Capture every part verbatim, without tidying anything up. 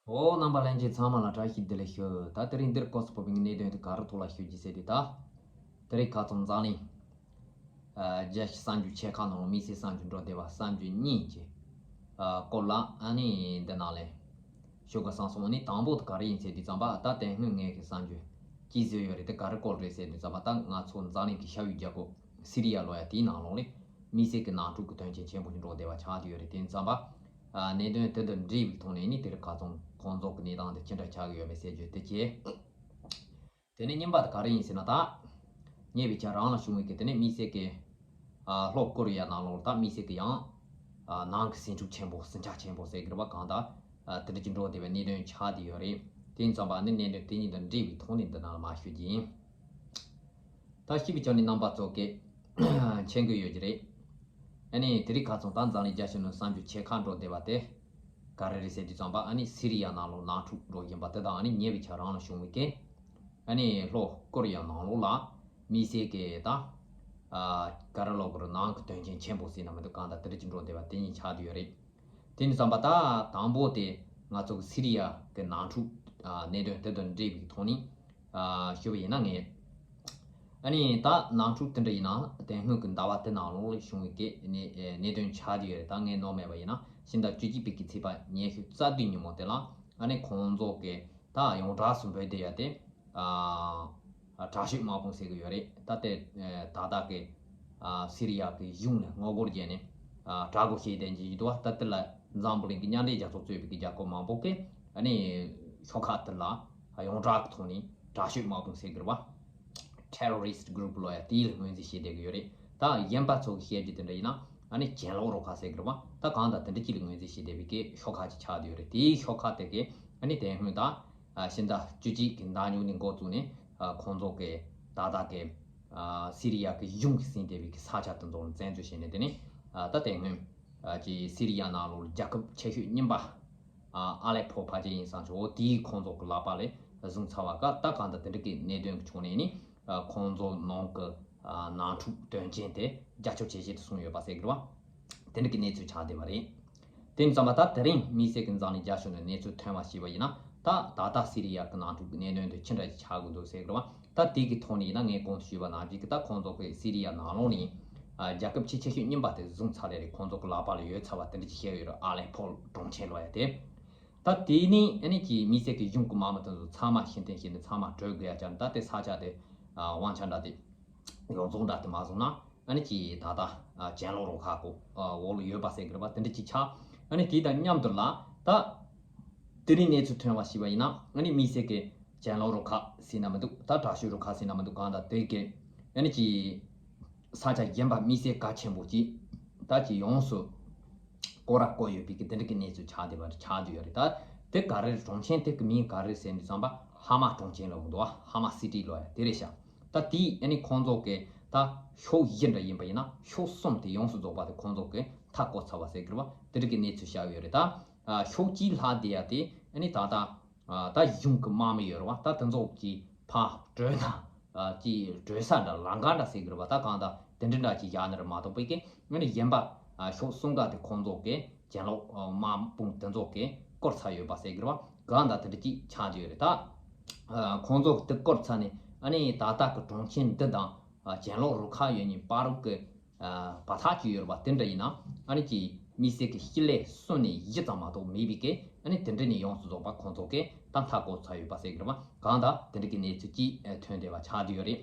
ཨོ། རྣམ་པ་ལྷན་རྒྱས་ཚང་མ་ལ་བཀྲ་ཤིས་བདེ་ལེགས་ཞུ། ད་དེ་རིང་འདིར་སྐོར་སུ་བབས་པའི་གནད་དོན་དེ་ག་རེ་ཐོག་ལ་ཞུ་རྒྱུ་ཟེར་དུས། ད་དེ་རིང་ཁ་སང་འཛམ་གླིང་རྒྱལ་སྤྱིའི་གསར་འགྱུར་ཆེ་ཁག་ནང་ལ་དམིགས་བསལ་གསར་འགྱུར་འགྲོ་བསྡད་པ་གསར་འགྱུར་གཉིས་ཀྱི་སྐོར་ལ་ཨ་ནི་འདི་ནང་ལས་ཞུ་དགོས་བསམ་སོང་། ཨ་ནི་དང་པོ་དེ་ག་རེ་ཡིན་ཟེར་དུས་ཙམ་པ། ད་དེ་སྔོན་ངས་ཀྱི་གསར་འགྱུར་ཅིག་བཟོས་ཡོད་རེད། དེ་ག་རེ་སྐོར་རེད་ཟེར་དུས་ཙམ་པ། ད་ང་ཚོ་འཛམ་གླིང་གི་ཤར་ཡུལ་རྒྱལ་ཁབ་སི་རི་ཡ་ལོ་ཡ་དེའི་ནང་ལོགས་ལས་དམིགས་བསལ་གྱི་ནང་འཁྲུག་གི་དོན་རྐྱེན་ཆེན་པོ་ཞིག་འགྲོ་བསྡད་པ་ཆགས་བསྡད་ཡོད་རེད། དེ་ཙམ་པ་ཨ་གནད་དོན་དེ་དང་འབྲེལ་བའི་ཐོག་ནས་ནི་དེ་རིང་ཁ་སང་ཁོང་ཚོ་གི་གནས་སྟངས་དེ་ཅི་འདྲ་ཆགས་ཀྱི་ཡོད་མེད་ཟེར་རྒྱུ་དེ་བྱས། དེ་ནས་གཉིས་པ་དེ་ག་རེ་ཡིན་ཟེར་ན། ད་ཉེ་བའི་ཆར་རང་ལ་བྱུང་བའི་གི་དེ་ནས་དམིགས་བསལ་གྱི་ཨ་ལྷོ་ཀོ་རི་ཡ་ནང་ལོགས་ད་དམིགས་བསལ་གྱི་ཡང་ཨ་ནང་གི་ཟིང་འཁྲུག་ཆེན་པོ་ཟིང་ཆ་ཆེན་པོ་ཟེར་གི་རེད་པ། གང་ལྟར་ཨ་དེ་འདྲ་ཅིག་འགྲོ་བསྡད་པའི་གནད་དོན་ཆགས་བསྡད་ཡོད་རེད། དེ་ཡིན་ཙམ་པ་ནི་གནད་དོན་དེ་གཉིས་དང་འབྲེལ་བའི་ཐོག་ནས་འདི་ནང་ལ་མར་ཞུ་རྒྱུ་ཡིན། ད་ཞིབ་པའི་ཆ་ནས་རྣམ་པ་ཚོ་གིས་མཁྱེན་གྱི་ཡོད་ཀྱི་རེད། ཨ་ནི་དེ་རིང་ཁ་སང་ད་འཛམ་གླིང་རྒྱལ་སྤྱི་ནང་གསར་འགྱུར་ཆེ་ཁག་འགྲོ་བསྡད་པ་དེ་ག་རེ་རེད་ཟེར་དུས་ཙམ་པ། ཨ་ནི་སི་རི་ཡ་ནང་ལོགས་ནང་འཁྲུག་འགྲོ་བཞིན་པ་དེ་དང་། ཨ་ནི་ཉེ་བའི་ཆར་རང་ལ་བྱུང་བའི་གི་ཨ་ནི་ལྷོ་ཀོ་རི་ཡ་ནང་ལོགས་ལ་དམིགས་བསལ་གྱི་ད་ཨ་ག་རེ་ལབ་དགོས་རེད། ནང་གི་དོན་རྐྱེན་ཆེན་པོ་ཟེར་ན་མི་འདུག་གང་ལྟར་དེ་འདྲ་ཅིག་འགྲོ་བསྡད་པ་དེ་གཉིས་ཆགས་བསྡད་ཡོད་རེད། དེ་ནས་བསམ་པ་ད་དང་པོ་དེ་ང་ཚོ་གི་སི་རི་ཡ་གི་ནང་འཁྲུག་ཨ་གནད་དོན་དེ་དང་འབྲེལ་བའི་ཐོག་ནས་ཨ་ཞུ་བ་ཡིན་ན། ངས་ཨ་ནི་ད་ནང་འཁྲུག་དེ་འདྲ་ཡིན་ན་དེ་སྔོན་གྱི་ཟླ་བ་དེ་ནང་ལོགས་ལ་བྱུང་བའི་གི་གནད་གནད་དོན་ཆགས་བསྡད་ཡོད་རེད། ད་ངས་ནོར་མེད་པ་ཡིན་ན་ཕྱི་ཟླ་བཅུ་གཅིག་པའི་གི་ཚེས་པ་ཉི་ཤུ་རྩ་བདུན་ཉིན་མོ་དེ་ལ་ཨ་ནི་ཁོང་ཚོ་གི་ད་ཡོངས་གྲགས་སུ་འབོད་བསྡད་ཡ་དེ་ཨ་དྲག་ཤོས་དམག་དཔུང་ཟེར་གི་ཡོད་རེད། ད་དེ་ད་ལྟ་གི་ཨ་སི་རི་ཡ་གི་གཞུང་ནས་ངོ་རྒོལ་བརྒྱབ་ནས་ཨ་དྲག་རྒོལ་བྱས་བསྡད་ཀྱི་ཡོད་འདུག་བ། ད་དེ་ལ་འཛམ་བུ་གླིང་གི་མཉམ་འབྲེལ་རྒྱལ་ཚོགས་གཙོས་པའི་གི་རྒྱལ་ཁབ་མང་པོ་གིས་ཨ་ནི་ཤོག་ཁག་དེ་ལ་ཡོངས་གྲགས་ཀྱི་ཐོག་ནས་དྲག་ཤོས་དམག་དཔུང་ཟེར་གི་རེད་བ། terrorist group ལབ་ཡ་དེ་ལ་ངོས་འཛིན་བྱས་བསྡད་ཀྱི་ཡོད་རེད། ད་གཞན་པ་ཚོ་གི་བཤད་རྒྱུ་དེ་འདྲ་ཡིན་ན་ཨ་ནི་གྱེན་ལོག་རུ་ཁག་ཟེར་གི་རེད་བ། ད་གང་ལྟར་དེ་འདྲ་ཅིག་ལ་ངོས་འཛིན་བྱས་བསྡད་པའི་གི་ཤོག་ཁག་ཅིག་ཆགས་བསྡད་ཡོད་རེད། དེའི་ཤོག་ཁག་དེ་གིས་ཨ་ནི་དེ་སྔོན་ད་ཨ་ཕྱི་ཟླ་བཅུ་གཅིག་གི་ཟླ་མཇུག་ནས་འགོ་བཙུགས་ནས་ཨ་ཁོང་ཚོ་གི་ད་ལྟ་གི་ཨ་སི་རི་ཡ་གི་གཞུང་གིས་ཟིན་བསྡད་པའི་གི་ས་ཆ་དེ་ཚོ་ལ་བཙན་འཛུལ་བྱས་ནས། དེ་ནས་ཨ་ད་དེ་སྔོན་ཨ་ཅིག་སི་རི་ཡ་ནང་ལོགས་རྒྱལ་ཁབ་ཆེ་ཤོས་གཉིས་པ་ཨ་ཨ་ལེ་ཕོ་ཕལ་ཆེར་ཡིན་བསམ་བྱུང་། འོ་དེའི་ཁོང་ཚོ་གི་ལག་པ་ལ་བཟུང་ཚར་བ་ཀ། ད་གང་ལྟར་དེ་འདྲ་གི་གནད་དོན་གི་ཕྱོགས་ནས་ནི་ཨ་ཁོང་ཚོ་ནང་གི་ཨ་ནང་འཁྲུག་དོན་རྐྱེན་དེ་རྒྱ་ཁྱབ་ཇེ་ཆེ་དུ་སོང་ཡོད་པ་ཟེར་གི་རེད་བ། དེ་འདྲ་གི་གནས་ཚུལ་ཆགས་བསྡད་པ་རེད། དེ་ཙམ་པ་ད་དེ་རིང་དམིགས་བསལ་གྱི་འཛམ་གླིང་རྒྱ་ཁྱོན་ནས་གནས་ཚུལ་ཐོན་པ་ཞིག་པ་ཡིན་ན། ད་ད་ལྟ་སི་རི་ཡ་གི་ནང་འཁྲུག་གི་གནད་དོན་དེ་ཅི་འདྲ་ཞིག་ཆགས་དགོས་འདུག་ཟེར་གི་རེད་བ། ད་དེ་གི་ཐོག་ནས་ཡིན་ན་ངས་གོང་དུ་ཞུས་པ་ནང་བཞིན་གྱི་ད་ཁོང་ཚོ་གི་སི་རི་ཡ་ནང་ལོགས་ནས་ཨ་རྒྱལ་ཁབ་ཆེས་ཆེ་ཤོས་གཉིས་པ་དེ་བཟུང་ཚར་ལེ་རེད། ཁོང་ཚོ་གི་ལག་པ་ལ་ཡོད་ཚར་བ་དེ་འདྲ་ཅིག་བཤད་ཡོད་རེད། ཨ་ལེ་ཕོ་གྲོང་ཁྱེར་ལབ་ཡ་དེ། ད་དེ་ནས་ཨ་ནི་ཀྱི་དམིགས་བསལ་གྱི་གཞུང་གི་དམག་མི་དེ་ཚོ་ཚང་མ་ཕྱིར་འཐེན་བྱས་ནས་ཚང་མ་བྲོས་དགོས་ཡ་བྱས་ནས། ད་དེ་ས་ཆ་དེ་ཨ་དབང་ཆ་འདྲ་དེ་ཡོངས་རྫོགས་འདྲ་དེ་མ་བཟུང་ན། ཨ་ནི་ཀྱི་ད་ལྟ་ཨ་གྱེན་ལོག་རུ་ཁག་གི་ཨ་འོག་ལ་ཡོད་པ་ཟེར་གི་རེད་པ། དེ་འདྲ་ཅིག་ཆགས། ཨ་ནི་དེ་དང་མཉམ་དུ་ལ་ད་དེ་རིང་གནས་ཚུལ་ཐོན་པ་ཞིག་པ་ཡིན་ན། ཨ་ནི་དམིགས་བསལ་གྱི་གྱེན་ལོག་རུ་ཁག་ཟེར་ན་མི་འདུག་ད་དྲག་ཤོས་རུ་ཁག་ཟེར་ན་མི་འདུག་གང་ལྟར་དེ་གི་ཨ་ནི་ཀྱི་ས་ཆ་གཞན་པ་དམིགས་བསལ་གལ་ཆེན་པོ་ཅིག་ད་ཀྱི་ཡོངས་སུ་སྐོར་ར་བསྐོར་ཡོད་པའི་གི་དེ་འདྲ་གི་གནས་ཚུལ་ཆགས་བསྡད་པ་ཆགས་བསྡད་ཡོད་རེད། ད་དེ་ག་རེ་རེད། གྲོང་ཁྱེར་དེ་གི་མིང་ག་རེ་ཟེར་ནས་བསམ་པ་ཧ་མ་གྲོང་ཁྱེར་ལབ་འདུག་ཧ་མ་སི་ཊི་ལབ་ཡ་དེ་རེད་ཤག་ད་དེ་ཨ་ནི་ཁོང་ཚོ་གི་ད་ཕྱོགས་བཞི་འདྲ་ཡིན་པ་ཡིན་ན་ཕྱོགས་གསུམ་དེ་ཡོངས་སུ་རྫོགས་པ་དེ་ཁོང་ཚོ་གི་མཐའ་བསྐོར་ཚར་བ་ཟེར་གི་རེད་བ། དེ་འདྲ་གི་གནས་ཚུལ་བཤད་ཡོད་རེད། ད་ཨ་ཕྱོགས་གཅིག་ལྷག་བསྡད་ཡ་དེ་ཨ་ནི་ད་ལྟ་ཨ་ད་གཞུང་གི་དམག་མི་ཡོད་རེད་བ། ད་དེ་ཚོ་གི་ཕར་བྲོས་ན་ཨ་ཀྱི་བྲོས་ས་འདྲ་ལམ་ཁ་འདྲ་ཟེར་གི་རེད་བ། ད་གང་ལྟར་དེ་འདྲ་འདྲ་ཅིག་བཞག་ནི་རེད་མ་གཏོགས་པའི་གི་ཨ་ནི་གཞན་པ་ཨ་ཕྱོགས་གསུམ་ཀ་དེ་ཁོང་ཚོ་གི་གྱེན་ལོག་ཨ་དམག་དཔུང་དེ་ཚོ་གིས་བསྐོར་ཚར་ཡོད་པ་ཟེར་གི་རེད་བ། གང་ལྟར་དེ་འདྲ་ཅིག་ཆགས་ཀྱི་ཡོད་རེད། ད་ཨ་ཁོང་ཚོ་དེ་བསྐོར་ཚར་ནས་ཨ་ནི་ད་ལྟ་གི་གྲོང་ཁྱེར་འདི་དང་ཨ་གྱེན་ལོག་རུ་ཁག་ཡོད་ནི་བར་དུ་གི་ཨ་བར་ཐག་ཅིག་ཡོད་རེད་བ། དེ་འདྲ་ཡིན་ན་ཨ་ནི་ཀྱི་དམིགས་བསལ་གྱི་སྤྱི་ལེ་གསུམ་ནས་བཞི་ཙམ་མ་གཏོགས་མེད་པའི་གི་ཨ་ནི་དེ་འདྲ་ནས་ཡོངས་སུ་རྫོགས་པ་ཁོང་ཚོ་གིས་ད་མཐའ་བསྐོར་ཚར་ཡོད་པ་ཟེར་གི་རེད་བ། གང་ལྟར་དེ་འདྲ་གི་གནས་ཚུལ་ཅིག་ཨ་ཐོན་བསྡད་པ་ཆགས་བསྡད་ཡོད་རེད།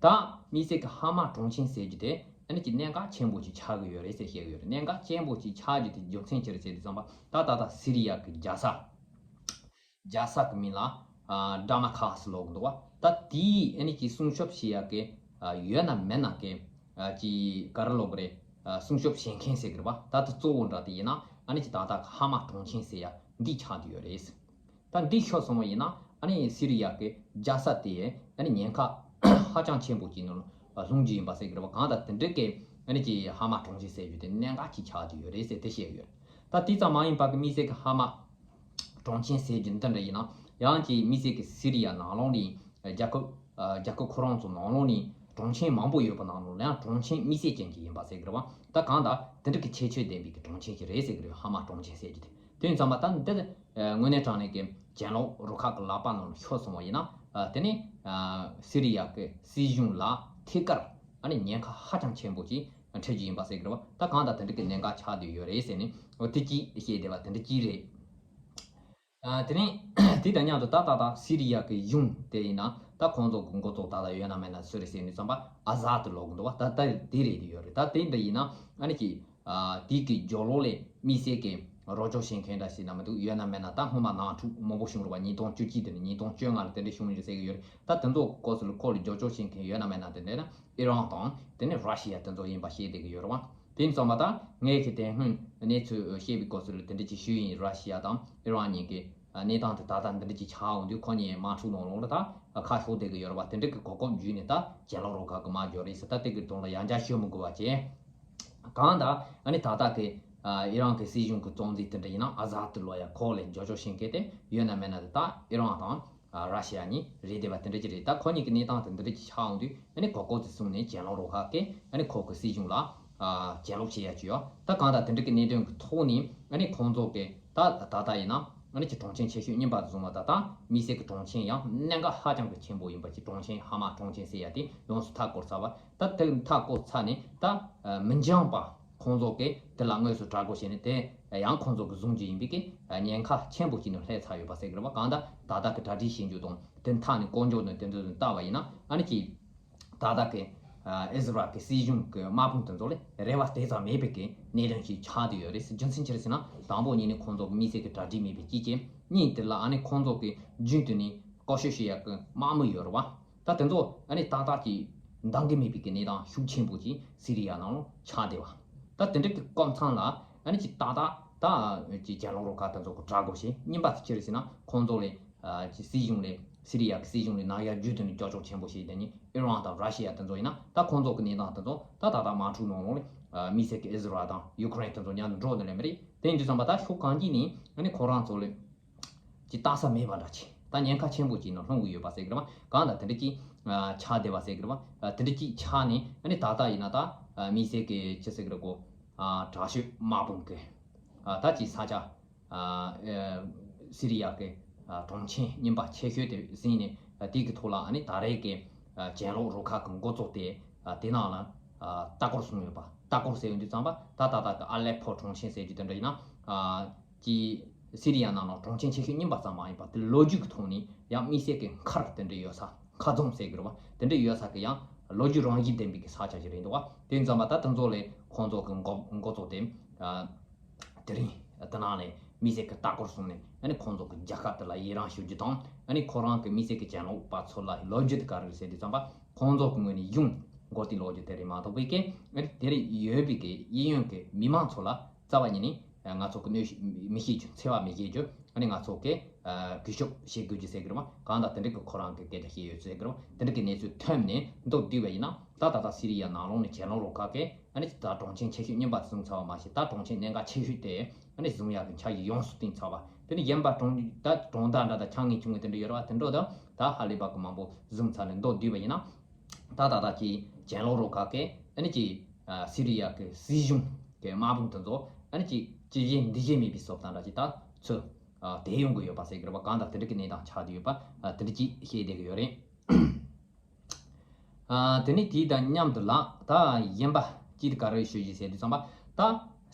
ད་དམིགས་བསལ་གྱི་ཧ་མ་གྲོང་ཁྱེར་ཟེར་རྒྱུ་དེ་ཨ་ནི་ཀྱི་གནད་འགག་ཆེན་པོ་ཞིག་ཆགས་ཀྱི་ཡོད་རེད་ཟེར་བཤད་ཀྱི་ཡོད་རེད། གནད་འགག་ཆེན་པོ་ཞིག་ཆགས་རྒྱུ་དེ་རྒྱུ་མཚན་ཅི་རེད་ཟེར་དུས་ཙམ་པ། ད་ད་ལྟ་སི་རི་ཡ་གི་རྒྱལ་ས་རྒྱལ་ས་གི་མིང་ལ་ཨ་ཌ་མ་ཁ་ཧ་སི་ལབ་ཀྱི་འདུག་བ། ད་དེའི་ཨ་ནི་ཀྱི་སྲུང་སྐྱོབ་བྱེད་ཡ་གི་ཨ་ཡོད་ན་མེད་ན་གི་ཨ་ཀྱི་ག་རེ་ལབ་དགོས་རེད། ཨ་སྲུང་སྐྱོབ་བྱེད་མཁན་ཟེར་གི་རེད་བ། ད་དེ་གཙོ་བོ་འདྲ་དེ་ཡིན་ན་ཨ་ནི་ཀྱི་ད་ལྟ་ཧ་མ་གྲོང་ཁྱེར་ཟེར་ཡ་འདི་ཆགས་བསྡད་ཡོད་རེད། ད་འདི་ཤོར་སོང་བ་ཡིན་ན་ཨ་ནི་སི་རི་ཡ་གི་རྒྱལ་ས་དེ་ཨ་ནི་ཉེན་ཁ་ཧ་ཅང་ཆེན་པོ་ཅིག་ནང་ལ་ལྷུང་རྒྱུ་ཡིན་པ་ཟེར་གི་རེད་བ། གང་ལྟར་དེ་འདྲ་གི་ཨ་ནི་ཀྱི་ཧ་མ་གྲོང་ཁྱེར་ཟེར་རྒྱུ་དེ་གནད་འགག་ཅིག་ཆགས་བསྡད་ཡོད་རེད་ཟེར་དེ་བཤད་ཡོད། ད་དེ་ཙམ་མ་ཡིན་པ་གི་དམིགས་བསལ་གྱི་ཧ་མ་གྲོང་ཁྱེར་ཟེར་རྒྱུ་འདི་འདྲ་ཡིན་ན་ཡང་ཀྱི་དམིགས་བསལ་གྱི་སི་རི་ཡ་ནང་ལོགས་ནས་རྒྱལ་ཁབ་ཨ་རྒྱལ་ཁབ་ཁོ་རང་ཚོ་ནང་ལོགས་ནས་གྲོང་ཁྱེར་མང་པོ་ཡོད་པ་ནང་ལོགས་ལ་ཡང་གྲོང་ཁྱེར་དམིགས་བསལ་ཅན་གྱི་ཡིན་པ་ཟེར་གི་རེད་བ། ད་གང་ལྟར་དེ་འདྲ་གི་ཁྱད་ཆོས་ལྡན་པའི་གི་གྲོང་ཁྱེར་ཞིག་རེད་ཟེར་གི་རེད། ཧ་མ་གྲོང་ཁྱེར་ཟེར་རྒྱུ་དེ། དེ་ཡིན་ཙམ་པ་ད་འདི་ དངོས་གནས་དྲང་གནས་ཀྱི་གྱེན་ལོག་རུ་ཁག་གི་ལག་པ་ནང་ལ་ཤོར་སོང་བ་ཡིན་ན། དེ་ནི་སི་རི་ཡ་གི་སྲིད་གཞུང་ལ་ཐད་ཀར་ཨ་ནི་ཉེན་ཁ་ཧ་ཅང་ཆེན་པོ་ཅིག་འཕྲད་རྒྱུ་ཡིན་པ་ཟེར་གི་རེད་བ། ད་གང་ལྟར་དེ་འདྲ་གི་གནད་འགག་ཆགས་བསྡད་ཡོད་རེད་ཟེར་ནས་འོ་དེ་གཅིག་བཤད་བསྡད་པ་དེ་འདྲ་གཅིག་རེད། དེ་ནས་དེ་དང་མཉམ་དུ་ད་ད་ད་སི་རི་ཡ་གི་གཞུང་དེ་ཡིན་ན་ད་ཁོང་ཚོ་གི་འགོ་གཙོ་ད་ད་ཡོད་ན་མེད་ན་སུ་རེད་ཟེར་ནས་བསམ་པ་ཨ་ཟ་དུ་ལོག་གི་འདུག་བ། ད་ད་དེ་རེད་དེ་ཡོད་རེད། ད་དེ་འདྲ་ཡིན་ན་ཨ་ནི་ཀྱི་དེའི་གི་རྒྱབ་ལོགས་ལས་དམིགས་བསལ་གྱི་རོགས་སྐྱོར་བྱེད་མཁན་འདྲ་ཞིག་ན་མི་འདུག་ཡོད་ན་མེད་ན་ད་སྔོན་མ་ནང་འཁྲུག་མང་པོ་བྱུང་རེད་བ། ཉིས་སྟོང་བཅུ་གཅིག་དེ་ནས་ཉིས་སྟོང་བཅོ་ལྔ་ལ་དེ་འདྲ་བྱུང་ཡོད་ཟེར་གི་ཡོད་རེད། ད་དེ་ཚོ་སྐོར་སུ་ལ་ཁོ་ལ་རྒྱབ་སྐྱོར་བྱེད་མཁན་ཡོད་ན་མེད་ན་དེ་འདྲ་ན་ཨི་རན་དང་དེ་ནས་ར་ཤི་ཡ་དེ་ཚོ་ཡིན་པ་ཤེས་བསྡད་གི་ཡོད་རེད་བ། དེ་ཡིན་ཙང་མ་ད་ངས་ཀྱི་དེ་སྔོན་གནས་ཚུལ་བཤད་པའི་སྐོར་སུ་ལ་དེ་འདྲ་ཅིག་ཞུས་ཡིན། ར་ཤི་ཡ་དང་ཨི་རན་གཉིས་ཀྱི་གནས་སྟངས་དེ་ད་ལྟ་འདི་འདྲ་ཅིག་ཆགས་འོང་དུས་ཁོ་གཉིས་དམག་འཁྲུག་ནང་ལོགས་ལ་ད་ཁ་ཤོར་བསྡད་གི་ཡོད་རེད་བ། དེ་འདྲ་གི་གོ་སྐབས་བརྒྱུད་ནས་ད་གྱེན་ལོག་རུ་ཁག་གི་དམག་རྒྱག་རེད་ཟེར། ད་དེ་གི་དོན་ལ་ཡང་བསྐྱར་ཤོད་མི་དགོས་པ་བྱས། གང་ལྟར་ཨ་ནི་ད་ལྟ་གི་ཨི་རན་གི་སྲིད་གཞུང་གི་གཙོ་འཛིན་དེ་འདྲ་ཡིན་ན་ཨ་ཟ་ཏི་ལོ་ཡ་ཁོ་ལ་རྒྱབ་སྐྱོར་བྱེད་མཁན་དེ་ཡོད་ན་མེད་ན་དེ་ད་ཨི་རན་དང་ར་ཤི་ཡ་གཉིས་རེད་བསྡད་པ་དེ་འདྲ་ཅིག་རེད། ད་ཁོ་གཉིས་ཀྱི་གནས་སྟངས་དེ་འདི་འདྲ་ཅིག་ཆགས་འོང་དུས་ཨ་ནི་གོ་སྐབས་དེ་བཟུང་ནས་གྱེན་ལོག་རུ་ཁག་གིས་ཨ་ནི་ཁོ་གི་སྲིད་གཞུང་ལ་གྱེན་ལོག་བྱེད་ཡ་ཅིག་ཡོད། ད་གང་ལྟར་དེ་འདྲ་གི་གནད་དོན་གི་ཐོག་ནས་ཨ་ནི་ཁོང་ཚོ་གི་ད་ད་ལྟ་ཡིན་ན་ཨ་ནི་ཀྱི་གྲོང་ཁྱེར་ཆེ་ཤོས་རྙིང་པ་དེ་བཟུང་བ་ད་ལྟ་དམིགས་བསལ་གྱི་གྲོང་ཁྱེར་ཡང་གནད་འགག་ཧ་ཅང་གི་ཆེན་པོ་ཡིན་པ་ཅིག་གྲོང་ཁྱེར་ཧ་མ་གྲོང་ཁྱེར་ཟེར་ཡ་དེ་ཡོངས་སུ་མཐའ་བསྐོར་ཚར་བ། ད་དེ་མཐའ་བསྐོར་ཚར་ནས་ད་མི་འགྱངས་པ་ཁོང་ཚོ་གིས་དེ་ལ་དངོས་སུ་དྲག་རྒོལ་བྱས་ནས་དེ་ཡང་ཁོང་ཚོ་གི་བཟུང་རྒྱུ་ཡིན་པའི་གི་ཉེན་ཁ་ཆེན་པོ་ཅིག་ནང་སླེབས་ཚར་ཡོད་པ་ཟེར་གི་རེད་བ། གང་ལྟར་ད་ལྟ་གི་གྲ་སྒྲིག་བྱེད་རྒྱུ་དང་དེ་མཐའ་ནས་བསྐོ་འཇོག་དང་དེ་ཚོ་ལྟ་བ་ཡིན་ན་ཨ་ནི་ཀྱི་ད་ལྟ་གི་ཨིས་ར་ཨེལ་གི་སྲིད་གཞུང་གི་དམག་དཔུང་དེ་ཚོ་ལ་རེ་བ་དེ་ཙམ་མེད་པའི་གི་གནད་དོན་ཞིག་ཆགས་བསྡད་ཡོད་རེད། རྒྱུ་མཚན་ཅི་རེད་ཟེར་ན་དང་པོ་ཉིད་ནས་ཁོང་ཚོ་གི་དམིགས་བསལ་གི་གྲ་སྒྲིག་མེད་པའི་རྐྱེན་གྱིས། གཉིས་དེ་ལ་ཨ་ནི་ཁོང་ཚོ་གི་རྒྱུན་དུ་ནས་བཀོལ་སྤྱོད་བྱེད་ཡག་གི་དམག་མི་ཡོད་རེད་བ། ད་དེ་ཚོ་ཨ་ནི་ཏག་ཏག་ཅིག་འདང་གི་མེད་པའི་གི་གནས་སྟངས་ཤུགས་ཆེན་པོ་ཅིག་སི་རི་ཡ་ནང་ལ་ཆགས་བསྡད་པ། ད་དེ་འདྲ་གི་སྐབས་མཚམས་ལ་ཨ་ནི་ཅིག་ཏག་ཏག་ད་ཅིག་གྱེན་ལོག་རུ་ཁག་དེ་ཚོ་གི་དྲག་རྒོལ་བྱས། གཉིས་པ་དེ་ཅི་རེད་ཟེར་ན་ཁོང་ཚོ་ལ་ཅིག་སྲིད་གཞུང་ལ་སི་རི་ཡ་གི་སྲིད་གཞུང་ལ་ནང་ཡ་རྒྱུན་དུ་ནས་རྒྱབ་སྐྱོར་ཆེན་པོ་བྱས། དེ་ནི་ཨི་རན་དང་ར་ཤི་ཡ་དེ་ཚོ་ཡིན་ན་ད་ཁོང་ཚོ་གི་གནས་སྟངས་དེ་ཚོ་ད་ད་ལྟ་དམག་འཁྲུག་ནང་ལོགས་ལ་དམིགས་བསལ་གི་ཨིས་ར་ཨེལ་དང་ཡུ་ཀེ་རེན་དེ་ཚོ་མཉམ་དུ་འགྲོ་ནི་ལས་མི་རེད། དེ་ཡིན་དུས་ཙམ་པ་ད་ཕྱོགས་གང་ཅིག་ནས་ཨ་ནི་ཁོ་རང་ཚོ་ལ་ཅིག་ལྟ་ས་མེད་པ་འདྲ་ཅིག་ད་ཉེན་ཁ་ཆེན་པོ་ཅིག་ནང་ལྷུང་གི་ཡོད་པ་ཟེར་གི་རེད་བ། གང་ལྟར་དེ་འདྲ་ཅིག་ཆགས་བསྡད་པ་ཟེར་གི་རེད་བ། དེ་འདྲ་ཅིག་ཆགས་ནས་ཨ་ནི་ད་ལྟ་ཡིན་ན་ད་དམིགས་བསལ་གི་ཅི་ཟེར་གི་རེད་གོ། དྲག་ཤོས་དམག་དཔུང་གི་ད་ཅིག་ས་ཆ་སི་རི་ཡ་གི་གྲོང་ཁྱེར་རྙིང་པ་ཆེ་ཤོས་དེ་ཟིན་ནས་དེ་གི་ཐོག་ལ་ཨ་ནི་ད་རེས་ཀྱི་གྱེན་ལོག་རུ་ཁག་གི་འགོ་གཙོ་དེ་དེ་ནང་ལ་ལྟ་སྐོར་སོང་ཡོད་པ། ལྟ་སྐོར་ཟེར་ཡོང་དུས་ཙམ་པ་ད་ད་ལྟ་གི་ཨ་ལེ་ཕོ་གྲོང་ཁྱེར་ཟེར་རྒྱུ་དེ་འདྲ་ཡིན་ན། ཀྱི་སི་རི་ཡ་ནང་ལ་གྲོང་ཁྱེར་ཆེ་ཤོས་རྙིང་པ་ཙམ་མ་ཡིན་པར་དེ་ལོ་རྒྱུས་ཀྱི་ཐོག་ནས་ཡང་དམིགས་བསལ་གྱི་མཁར་དེ་འདྲ་ཡོད་ས། མཁར་རྫོང་ཟེར་གྱི་རེད་བ། དེ་འདྲ་ཡོད་ས་གི་ཡང་ལོ་རྒྱུས་རང་བཞིན་ལྡན་པའི་གི་ས་ཆ་ཞིག་རེད་འདུག་བ། དེ་ཙམ་པ་ད་དེ་ཚོ་ལས་ཁོང་ཚོ་གི་འགོ་འགོ་གཙོ་དེ་དེ་རིང་དེ་ནང་ལས་དམིགས་བསལ་གྱི་ལྟ་སྐོར་སོང་ནས་ཨ་ནི་ཁོང་ཚོ་གི་རྒྱལ་ཁབ་དེ་ལ་ཡི་རངས་ཞུ་རྒྱུ་དང་ཨ་ནི་ཁོ་རང་གི་དམིགས་བསལ་གྱི་གྱེན་ལོག་པ་ཚོ་ལ་ལོ་རྒྱུས་དེ་ག་རེ་རེད་ཟེར་དུས་ཙམ་པ་ཁོང་ཚོ་གི་ངོས་ནས་གཞུང་མགོ་རྟིང་སློག་རྒྱུ་དེ་རེད་མ་གཏོགས་པའི་གི་ཨ་ནི་དེ་རིང་ཡོད་པའི་གི་གཡས་གཡོན་གྱི་མི་མང་ཚོ་ལ་རྩ་བ་ཉིད་ནས་ང་ཚོ་གི་གནོད་ཤུགས་མི་ཤེས་རྒྱུ། འཚེ་བ་མི་བྱེད་རྒྱུ། ཨ་ནི་ང་ཚོ་གི་གུས་ཞབས་བྱེད་དགོས་རྒྱུ་ཟེར་གི་རེད་བ། གང་ལྟར་དེ་འདྲ་གི་ཁོ་རང་གི་སྐད་ཆ་བཤད་ཡོད་ཟེར་གི་རེད་བ། དེ་འདྲ་གི་གནས་ཚུལ་ཐོན་ནས་མདོར་བསྡུས་པ་ཡིན་ན་ད་ད་ལྟ་སི་རི་ཡ་ནང་ལོགས་ནས་གྱེན་ལོག་རུ་ཁག་གིས་ཨ་ནི་ད་གྲོང་ཁྱེར་ཆེ་ཤོས་རྙིང་པ་བཟུང་ཚར་བ་མ་ཟད་ད་གྲོང་ཁྱེར་གནད་འགག་ཆེ་ཤོས་དེ་ཨ་ནི་བཟུང་ཡག་གི་འཆར་གཞི་ཡོངས་སུ་བཏིང་ཚར་བ། དེ་ནི་གཞན་པ་གྲོང་ད་གྲོང་རྡལ་འདྲ་དང་ཆ་ངེས་ཆུང་ངེས་དེ་འདྲ་ཡོད་རེད་བ། དེ་འདྲ་ད་ད་ཧ་ལས་པ་གི་མང་པོ་བཟུང་ཚར་ནས་མདོར་བསྡུས་པ་ཡིན་ན་ད་ད་ལྟ་གི་གྱེན་ལོག་རུ་ཁག་གིས་ཨ་ནི་གི་སི་རི་ཡ་གི་སྲིད་གཞུང་གི་དམག་དཔུང་དེ་ཚོ་ཨ་ནི་ཅིག་ཅི་བྱེད་འདི་བྱེད་མེད་པའི་བཟོ་ལྟ་འདྲ་ཅིག་ད་ཚོད་དེ་ཡོང་གི་ཡོད་པ་ཟེར་གི་རེད་བ། གང་ལྟར་དེ་འདྲ་གི་གནས་སྟངས་ཆགས་བསྡད་ཡོད་པ་དེ་འདྲ་ཅིག་བཤད་བསྡད་གི་ཡོད་རེད། དེ་ནས་དེའི་དང་མཉམ་དུ་ལ་ད་གཞན་པ་ཅིག་ག་རེ་ཞུ་རྒྱུ་ཟེར་དུས་ཙམ་པ་ད་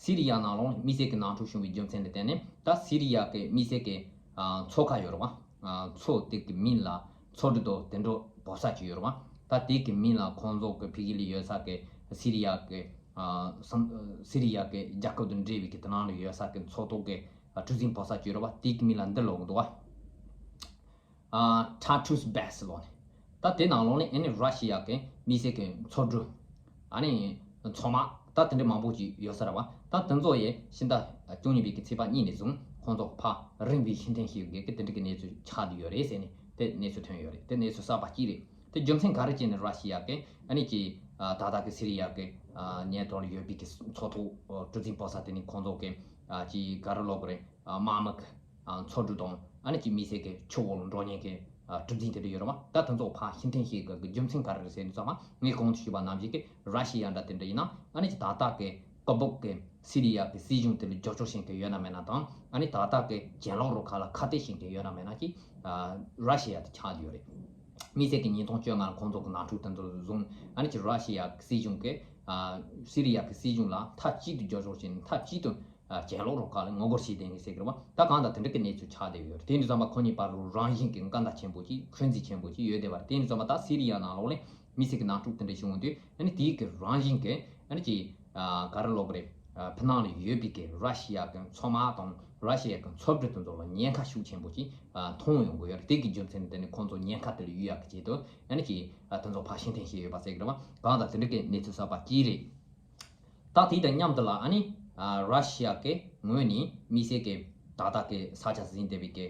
སི་རི་ཡ་ནང་ལོགས་དམིགས་བསལ་གྱི་ནང་འཁྲུག་བྱུང་བའི་རྒྱུ་མཚན་ལ་བརྟེན་ནས་ད་སི་རི་ཡ་གི་དམིགས་བསལ་གྱི་མཚོ་ཁ་ཡོད་རེད་བ། མཚོ་དེ་གི་མིང་ལ་མཚོ་གྲུ་དོ་དེ་འདྲ་བོ་ས་ཅིག་ཡོད་རེད་བ། ད་དེ་གི་མིང་ལ་ཁོང་ཚོ་གི་ཕ་གི་ལ་ཡོད་ས་གི་སི་རི་ཡ་གི་སི་རི་ཡ་གི་རྒྱལ་ཁབ་དང་འབྲེལ་བའི་གི་དེ་ནང་ལ་ཡོད་ས་གི་མཚོ་ཐོག་གི་གྲུ་གཟིངས་བོ་ས་ཅིག་ཡོད་རེད་བ། དེ་གི་མིང་ལ་འདི་ལབ་གི་འདུག་བ། ཊ་ཊུས་བེ་སི་ལོ་ནི། ད་དེ་ནང་ལོགས་ནས་ཨ་ནི་ར་ཤི་ཡ་གི་དམིགས་བསལ་གྱི་མཚོ་གྲུ། ཨ་ནི་མཚོ་དམག་ད་དེ་འདྲ་མང་པོ་ཅིག་ཡོད་ས་རེད་བ། ད་དེ་ཚོ་ཡི་ཕྱི་ཟླ་བཅུ་གཉིས་པའི་གི་ཚེས་པ་གཉིས་ནས་བཟུང་ཁོང་ཚོ་ཕར་རིམ་པས་ཕྱིར་འཐེན་བྱེད་དགོས་ཀྱི་དེ་འདྲ་གི་གནས་ཚུལ་ཆགས་བསྡད་ཡོད་རེད་ཟེར་ནས་དེ་གནས་ཚུལ་ཐོན་ཡོད་རེད། དེ་གནས་ཚུལ་གསར་པ་གཅིག་རེད། དེ་རྒྱུ་མཚན་ག་རེ་བྱས་ནས་ར་ཤི་ཡ་གི་ཨ་ནི་ཀྱི་ད་ལྟ་གི་སི་རི་ཡ་གི་ཉེ་འགྲམ་ལ་ཡོད་པའི་གི་མཚོ་ཐོག་གྲུ་གཟིངས་བོ་ས་དེ་ནི་ཁོང་ཚོ་གི་ཀྱི་ག་རེ་ལབ་དགོས་རེད། དམག་མི་གི་མཚོ་གྲུ་དང་ཨ་ནི་ཀྱི་དམིགས་བསལ་གྱི་ཆུ་འོག་ལ་འགྲོ་མཁན་གྱི་གྲུ་གཟིངས་དེ་འདྲ་ཡོད་རེད་བ། ད་དེ་ཚོ་ཕར་ཕྱིར་འཐེན་བྱེད་དགོས་ཀྱི་རྒྱུ་མཚན་ག་རེ་རེད་ཟེར་དུས་ཙམ་པ་ངས་གོང་དུ་ཞུས་པ་ནང་བཞིན་གྱི་ར་ཤི་ཡ་འདྲ་དེ་འདྲ་ཡིན་ན་ཨ་ནི་ཀྱི་ད་ལྟ་གི་ཀི་བུབ་ཀྱི་ སི་རི་ཡ་གི་སྲིད་གཞུང་དེ་ལ་རྒྱབ་སྐྱོར་བྱེད་མཁན་ཡོད་ན་མེད་ན་དང་ཨ་ནི་ད་ལྟ་གི་གྱེན་ལོག་རུ་ཁག་ལ་ཁ་གཏད་བྱེད་མཁན་ཡོད་ན་མེད་ན་ཅིག་ར་ཤི་ཡ་དེ་ཆགས་ཡོད་རེད། དམིགས་བསལ་གྱི་ཉིས་སྟོང་བཅོ་ལྔ་ལ་ཁོང་ཚོ་གི་ནང་འཁྲུག་དེ་ཚོ་བཟུང་ཨ་ནི་ཅིག་ར་ཤི་ཡ་གི་སྲིད་གཞུང་གི་སི་རི་ཡ་གི་སྲིད་གཞུང་ལ་མཐའ་གཅིག་ཏུ་རྒྱབ་སྐྱོར་བྱས་ནས་མཐའ་གཅིག་ཏུ་གྱེན་ལོག་རུ་ཁག་ལ་ངོ་རྒོལ་བྱས་བསྡད་མཁན་ཟེར་གི་རེད་བ། ད་གང་ལྟར་དེ་འདྲ་གི་གནས་ཚུལ་ཆགས་བསྡད་ཡོད་རེད། དེ་འདྲ་ཙམ་པ་ཁོ་གཉིས་བར་རུ་རང་བཞིན་གྱི་འགལ་ཟླ་ཆེན་པོ་ཅིག་འཁོན་འཛིན་ཆེན་པོ་ཅིག་ཡོད་བསྡད་པ་རེད། དེ་འདྲ་ཙམ་པ་ད་སི་རི་ཡ་ནང་ལོགས་ལ་དམིགས་བསལ་གྱི་ནང་འཁྲུག་དེ་འདྲ་བྱུང་དུས་ཨ་ནི་དེའི་གི་རང་བཞིན་གྱི་ཨ་ནི་ཅིག་ག་རེ་ལབ་དགོས་རེད། ཕྱི་ནང་ལ་ཡོད་པའི་གི་ར་ཤི་ཡ་གི་མཚོ་དམག་དང་ར་ཤི་ཡ་གི་མཚོ་གྲུ་དེ་ཚོ་ལ་ཉེན་ཁ་ཤུགས་ཆེན་པོ་ཅིག་མཐོང་ཡོང་གི་ཡོད་རེད། དེ་གི་རྒྱུ་མཚན་དེ་ནི་ཁོང་ཚོ་ཉེན་ཁ་དེ་ལ་གཡུལ་ཡག་གི་ཆེད་དུ་ཨ་ནི་ཅིག་དེ་ཚོ་ཕར་ཕྱིར་འཐེན་བྱས་ཡོད་པ་ཟེར་གི་རེད་བ། གང་ལྟར་དེ་འདྲ་གི་གནས་ཚུལ་གསར་པ་ཅིག་རེད། ད་དེ་དང་མཉམ་དུ་ལ་ཨ་ནི་ར་ཤི་ཡ་གི་ངོས་ནས་དམིགས་བསལ་གྱི་ད་ལྟ་གི་ས་ཆ་ཟིན་བསྡད་པའི་གི་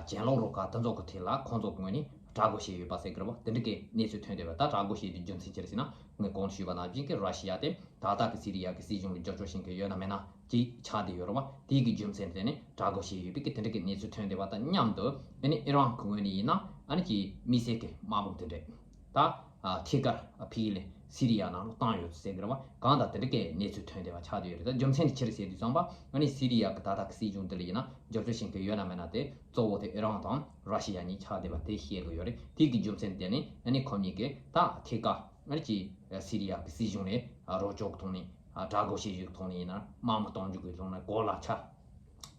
གྱེན་ལོག་རུ་ཁག་དེ་ཚོ་གི་ཐད་ལ་ཁོང་ཚོ་གི་ངོས་ནས་དྲག་རྒོལ་བྱས་ཡོད་པ་ཟེར་གི་རེད་བ། དེ་འདྲ་གི་གནས་ཚུལ་ཐོན་བསྡད་པ། ད་དྲག་རྒོལ་བྱས་དུས་རྒྱུ་མཚན་ཅི་རེད་ཟེར་ན་ངས་གོང་དུ་ཞུས་པ་ནང་བཞིན་གྱི་ར་ཤི་ཡ་དེ་ད་ལྟ་གི་སི་རི་ཡ་གི་སྲིད་གཞུང་ལ་རྒྱབ་སྐྱོར་བྱེད་མཁན་ཡོད་ན་མེད་ན་ཅིག་ཆགས་བསྡད་ཡོད་རེད་བ། དེའི་གི་རྒྱུ་མཚན་དེ་ནི་དྲག་རྒོལ་བྱས་ཡོད་པའི་གི་དེ་འདྲ་གི་གནས་ཚུལ་ཐོན་བསྡད་པ་དང་མཉམ་དུ་ཨ་ནི་ཨི་རན་གི་ངོས་ནས་ཡིན་ན་ཨ་ནི་ཅིག་དམིགས་བསལ་གྱི་དམག་དཔུང་དེ་འདྲས། ད་ཨ་ཐད་ཀར་ཕ་གི་ལ་སི་རི་ཡ་ནང་ལ་བཏང་ཡོད་ཟེར་གི་རེད་བ། གང་ལྟར་དེ་འདྲ་གི་གནས་ཚུལ་ཐོན་བསྡད་པ་ཆགས་བསྡད་ཡོད་རེད། ད་རྒྱུ་མཚན་དེ་ཅི་རེད་ཟེར་དུས་ཙམ་པ་ཨ་ནི་སི་རི་ཡ་གི་ད་ལྟ་གི་སྲིད་གཞུང་དེ་ལ་ཡིན་ན་རྒྱབ་སྐྱོར་བྱེད་མཁན་ཡོད་ན་མེད་ན་དེ་གཙོ་བོ་དེ་ཨི་རན་དང་ར་ཤི་ཡ་གཉིས་ཆགས་བསྡད་པ་དེ་ཤེས་དགོས་ཡོད་རེད། དེ་གི་རྒྱུ་མཚན་དེ་ནི་ཨ་ནི་ཁོ་གཉིས་ཀྱིས་ད་ཐད་ཀར་ཨ་ནི་ཅིག་སི་རི་ཡ་གི་སྲིད་གཞུང་ནས་རོགས་སྐྱོར་གི་ཐོག་ནས་དྲག་རྒོལ་བྱེད་རྒྱུ་གི་ཐོག་ནས་ཡིན་ན་དམག་མི་གཏོང་རྒྱུ་གི་ཐོག་ནས་གོ་ལ་ཆ་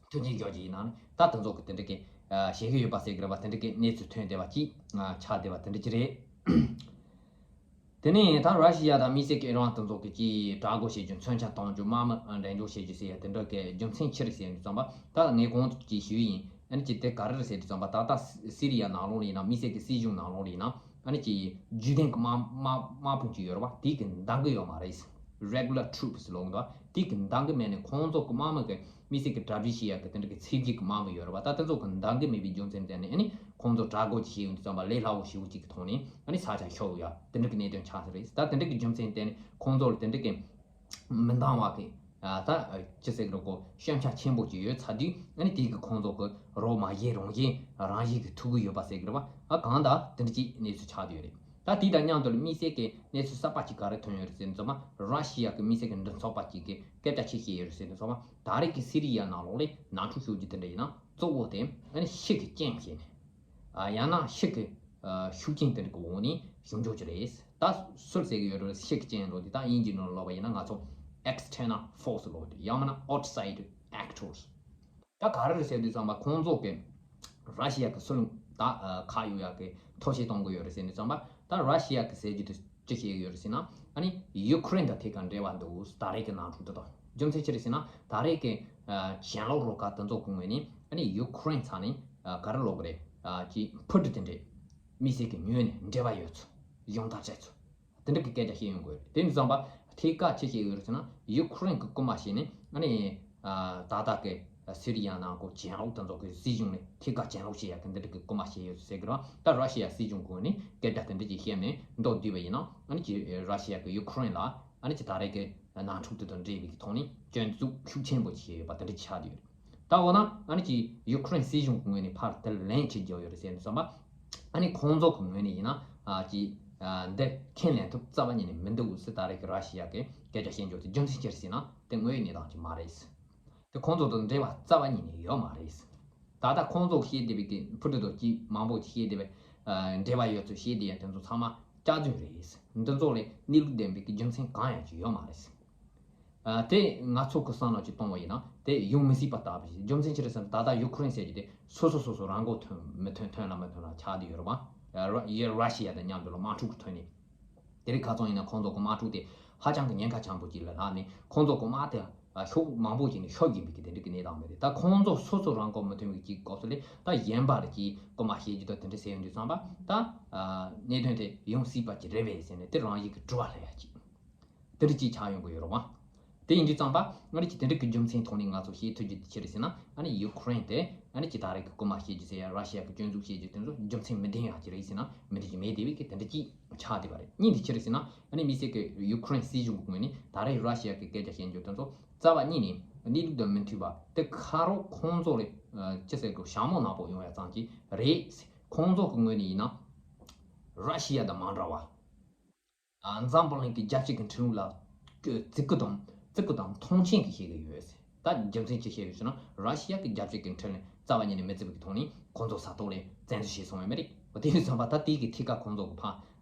མཐུན་རྐྱེན་སྦྱོར་གྱི་ཡིན་ན་ནི་ད་དེ་ཚོ་གི་དེ་འདྲ་གི་བྱེད་ཀྱི་ཡོད་པ་ཟེར་གི་རེད་བ། དེ་འདྲ་གི་གནས་ཚུལ་ཐོན་བསྡད་པ་ཅིག་ཆགས་བསྡད་པ་དེ་འདྲ་ཅིག་རེད། དེ་ནས་ད་ར་ཤི་ཡ་དང་དམིགས་བསལ་གྱི་ཨི་རན་དེ་ཚོ་གི་ཅིག་དྲག་རྒོལ་བྱེད་རྒྱུ་མཚོན་ཆ་གཏོང་རྒྱུ་དམག་མི་འགྲེམས་འཇོག་བྱེད་རྒྱུ་ཟེར་ཡ་དེ་འདྲ་གི་རྒྱུ་མཚན་ཅི་རེད་ཟེར་དུས་ཙམ་པ་ད་ངས་གོང་དུ་ཅིག་ཞུས་ཡིན། ཨ་ནི་ཅིག་དེ་ག་རེ་རེད་ཟེར་དུས་ཙམ་པ་ད་ལྟ་སི་རི་ཡ་ནང་ལོགས་ལ་ཡིན་ན་དམིགས་བསལ་གྱི་སྲིད་གཞུང་ནང་ལོགས་ལ་ཡིན་ན་ཨ་ནི་ཅིག་རྒྱུན་ལྡན་གྱི་དམག་དམག་དམག་དཔུང་ཅིག་ཡོད་རེད་བ། དེ་གི་འདང་གི་ཡོད་མ་རེད། Regular troops ལབ་འདུག་དེ་གི་འདང་གི་མེད་ནས་ཁོང་ཚོ་གི་དམག་མི་གི་དམིགས་བསལ་གྱི་གྲ་སྒྲིག་བྱེད་ཡག་གི་དེ་འདྲ་གི་ཚད་གཞི་གི་དམག་མི་ཡོད་རེད་བ། ད་དེ་ཚོ་གི་འདང་གི་མེད་པའི་རྒྱུ་མཚན་དེ་ནི་ཨ་ནི་ཁོང་ཚོ་དྲག་རྒོལ་ཅིག་བྱེད་ཡོང་དུས་ཙམ་པ་ལས་སླ་བོ་ཞེ་པོ་ཅིག་གི་ཐོག་ནས་ཨ་ནི་ས་ཆ་ཤོར་ཡ་དེ་འདྲ་གི་གནད་དོན་ཆགས་ས་རེད། ད་དེ་འདྲ་གི་རྒྱུ་མཚན་དེ་ནི་ཁོང་ཚོ་ལ་དེ་འདྲ་གི་མི་འདང་བ་གི་ཨ་ད་ཅི་ཟེར་གི་རེད་གོ་ཤེས་བྱ་ཆེན་པོ་ཅིག་ཡོད་ཚར་དུས་ཨ་ནི་དེ་གི་ཁོང་ཚོ་གི་རོགས་མ་བྱེད་རང་བྱེད་རང་བཞིན་གི་ཐུག་གི་ཡོད་པ་ཟེར་གི་རེད་བ། ཨ་གང་ལྟར་དེ་འདྲ་ཅིག་གནས་ཚུལ་ཆགས་བསྡད་ཡོད་རེད། ད་དེ་དང་མཉམ་དུ་ལ་དམིགས་བསལ་གྱི་གནས་ཚུལ་གསར་པ་ཅིག་ག་རེ་ཐོན་ཡོད་རེད་ཟེར་ཙམ་པ་ར་ཤི་ཡ་གི་དམིགས་བསལ་གྱི་མགྲིན་ཚབ་པ་ཅིག་གིས་སྐད་ཆ་ཅིག་བཤད་ཡོད་རེད་ཟེར་ཙམ་པ་ད་རེས་ཀྱི་སི་རི་ཡ་ནང་ལོགས་ལ་ནང་འཁྲུག་ཤོར་རྒྱུ་དེ་འདྲ་ཡིན་ན་གཙོ་བོ་དེ་ཨ་ནི་ཤི་གི་རྐྱེན་བྱས་ནས་ཨ་ཡང་ན་ཤི་གི་ཤུགས་རྐྱེན་དེ་འདྲ་གི་འོག་ནས་བྱུང་ཆོག་གི་རེད། ད་སུར་ཟེར་གི་ཡོད་རེད། ཤི་གི་རྐྱེན་ལོ་དེ་ད་དབྱིན་ཇི་ནང་ལོགས་པ་ཡིན་ན་ང་ཚོ་external force ལོ་དེ་ཡང་མིན་ན་outside actors ད་ག་རེ་རེད་ཟེར་དུས་ཙམ་པ་ཁོང་ཚོ་གི་ར་ཤི་ཡ་གི་སྲིད་བློན་ད་ཁ་གཡུག་ཡག་གི་ཐབས་ཤེས་གཏོང་གི་ཡོད་རེད་ཟེར་དུས་ཙམ་པ་ད་ར་ཤི་ཡ་གི་ཟེར་རྒྱུ་དེ་ཅི་བྱེད་ཀྱི་ཡོད་རེད་ཟེར་ན་ཨ་ནི་ཡུ་ཁུ་རེན་དང་ཐད་ཀར་འབྲེལ་བ་འདུག་ད་རེས་ཀྱི་ནང་འཁྲུག་དེ་དང་རྒྱུ་མཚན་ཅི་རེད་ཟེར་ན་ད་རེས་ཀྱི་གྱེན་ལོག་རུ་ཁག་དེ་ཚོ་གི་ངོས་ནས་ཨ་ནི་ཡུ་ཁུ་རེན་ཚང་ནས་ག་རེ་ལབ་གི་རེད་ཅིག་འཕུར་གྲུ་དེ་འདྲས་དམིགས་བསལ་གྱི་ངོས་ནས་འབྲེལ་བ་ཡོད་ཚུལ་ཡོང་ཐག་ཆོད་ཚུལ། དེ་འདྲ་གི་སྐད་ཆ་བཤད་ཡོང་གི་ཡོད་རེད། དེ་ནི་ཙམ་པ་ཐད་ཀར་ཅི་བྱེད་ཀྱི་ཡོད་རེད་ཟེར་ན་ཡུ་ཁུ་རེན་གྱི་རྐུན་མ་བྱས་ནས་ཨ་ནི་ད་ལྟ་གི་སི་རི་ཡ་ནང་གི་གྱེན་ལོག་དེ་ཚོ་གི་སྲིད་གཞུང་ནས་ཐད་ཀར་གྱེན་ལོག་བྱེད་ཡ་གི་འདི་འདྲ་གི་རྐུན་མ་བྱས་ཡོད་ཟེར་གི་རེད། ད་ར་ཤི་ཡ་སྲིད་གཞུང་གི་ངོས་ནས་སྐད་ཆ་དེ་འདྲ་ཅིག་བཤད་ནས་མདོར་བསྡུས་པ་ཡིན་ན་ཨ་ནི་ཅི་ར་ཤི་ཡ་གི་ཡུ་ཁུ་རེན་ལ་ཨ་ནི་ཅི་ད་རེས་གི་ནང་འཁྲུག་དེ་དང་འབྲེལ་བའི་གི་ཐོག་ནས་སྐྱོན་འཛུགས་ཤུགས་ཆེན་པོ་ཅིག་བྱས་ཡོད་པ་དེ་འདྲ་ཆགས་བསྡད་ཡོད་རེད། ད་འོ་ན་ཨ་ནི་ཅི་ཡུ་ཁུ་རེན་སྲིད་གཞུང་གི་ངོས་ནས་ཕར་དེར་ལན་ཅིག་རྒྱག་ཡོད་རེད་ཟེར་ནས་བསམ་པ། ཨ་ནི་ཁོང་ཚོ་གི་ངོས་ནས་ཡིན་ན་ཨ་ཅི་ཨ་འདི་ཁས་ལེན་ཐུབ་རྩ་བ་ཉིད་ནས་མི་འདུག་ཟེར་ད་རེས་ཀྱི་ར་ཤི་ཡ་གི་སྐད་ཆ་བཤད་འཇོག་དེ་རྒྱུ་མཚན་ཅི་རེད་ཟེར་ན་དེ་དངོས་ཡོད་གནས་སྟངས་ཅིག་མ་རེད། དེ་ཁོང་ཚོ་དང་འབྲེལ་བ་རྩ་བ་ཉིད་ནས་ཡོད་མ་རེད། ད་ལྟ་ཁོང་ཚོ་བཤད་བསྡད་པའི་གི་འཕུར་གྲུ་དང་ཅི་མང་པོ་ཅིག་བཤད་བསྡད་པའི་ཨ་འབྲེལ་བ་ཡོད་ཚུལ་བཤད་བསྡད་ཡ་དེ་ཚོ་ཚང་མ་སྐྱག་རྫུན་རེད། འདི་ཚོ་ལ་གནས་ལུགས་ལྡན་པའི་གི་རྒྱུ་མཚན་གང་ཡང་ཅིག་ཡོད་མ་རེད། ཨ་དེ་ང་ཚོ་གི་བསམ་བློ་ཅིག་གཏོང་བ་ཡིན་ན་དེ་ཡོང་མི་སྲིད་པ་ལྟ་བུ་ཞིག་རྒྱུ་མཚན་ཅི་རེད་ཟེར་ན་ད་ལྟ་ཡུ་ཁུ་རེན་ཟེར་གྱི་དེ་སོ་སོ་སོ་སོ་རང་མགོ་ཐོན་མི་ཐོན་ཐོན་ལ་མི་ཐོན་ལ་ཆགས་བསྡད་ཡོད་རེད་བ། ཡ་ར་ཡ་ར་ཤི་ཡ་དང་མཉམ་དུ་ལ་དམག་འཁྲུག་གི་ཐོན་ནས་དེ་རིང་ཁ་སང་ཡིན་ན་ཁོང་ཚོ་གི་དམག་འཁྲུག་དེ་ཧ་ཅང་གི་ཉེན་ཁ་ཆེན་པོ་ཅིག་ལ་ལྷག་ནས་ཁོང་ཚོ་གི་དམག་དེ་ཤུགས་མང་པོ་ཅིག་ནས་ཤོར་བཞིན་པའི་གི་དེ་འདྲ་གི་གནས་སྟངས་མེད་རེད། ད་ཁོང་ཚོ་སོ་སོ་རང་མགོ་མི་ཐོན་པའི་གི་སྐབས་སུ་ལས་ད་གཞན་པ་ལ་ཅིག་རྐུན་མ་བྱེད་རྒྱུ་དང་དེ་འདྲ་ཟེར་ཡོང་དུས་ཙམ་པ་ད་གནད་དོན་དེ་ཡོང་སྲིད་པ་ཅིག་རེད་པས་ཟེར་ནས་དེ་རང་ཡིད་ཀྱི་དྲི་བ་སླེབས་ཡ་ཅིག་དེ་འདྲ་ཅིག་ཆགས་ཡོང་གི་ཡོད་རེད་བ། དེ་ཡིན་དུས་ཙམ་པ་ཨ་ནི་ཅིག་དེ་འདྲ་གི་རྒྱུ་མཚན་ཐོག་ནས་ང་ཚོ་ཤེས་ཐུབ་རྒྱུ་དེ་ཅི་རེད་ཟེར་ན་ཨ་ནི་ཡུ་ཁུ་རེན་དེ་ཨ་ནི་ཅིག་ད་རེས་ཀྱི་རྐུན་མ་བྱེད་རྒྱུ་ཟེར་ཡ་ར་ཤི་ཡ་གི་སྐྱོན་འཛུགས་བྱེད་རྒྱུ་དེ་ཚོ་རྒྱུ་མཚན་མི་ལྡན་ཡ་ཅིག་རེད་ཟེར་ན་མི་འགྲིག་རྒྱུ་མེད་དེ་བས་ཀྱི་དེ་འདྲ་ཅིག་ཆགས་བསྡད་པ་རེད། གཉིས་དེ་ཅི་རེད་ཟེར་ན་ཨ་ནི་དམིགས་བསལ་གྱི་ཡུ་ཁུ་རེན་སྲིད་གཞུང་གི་ངོས་ནས་ད་རེས་ར་ཤི་ཡ་གི་སྐད་ཆ་བཤད་རྒྱུ་དེ་ཚོ་རྩ་བ་ཉིད་ནས་གནས་ལུགས་དང་མི་མཐུན་པ་དེ་ཁ་རོག་ཁོང་ཚོ་ལ་ཅི་ཟེར་དགོས་ཞྭ་མོ་ནག་པོ་ཡོང་ཡ་ཙམ་ཅིག་རེད། ཁོང་ཚོ་གི་ངོས་ནས་ཡིན་ན་ར་ཤི་ཡ་དང་མ་འདྲ་བ། འཛམ་བུ་གླིང་གི་རྒྱལ་སྤྱི་གི་ཁྲིམས་ལུགས་ལ་བརྩི་བཀུར་དང་ བརྩི་བཀུར་དང་མཐོང་ཆེན་གྱིས་བྱེད་ཀྱི་ཡོད། ད་རྒྱུ་མཚན་ཅི་བཤད་ཡོད་ཟེར་ན། ར་ཤི་ཡ་གི་རྒྱལ་སྤྱི་གི་འཕྲིན་ལས་རྩ་བ་ཉིད་ནས་མི་བརྩི་བའི་ཐོག་ནས་ཁོང་ཚོ་ས་ཐོག་ལས་བཙན་འཛུལ་བྱས་སོང་བ་མ་རེད། དེ་ཡིན་དུས་ཙམ་པ་ད་དེ་གི་ཐད་ཀ་ཁོང་ཚོ་གི་ཕར་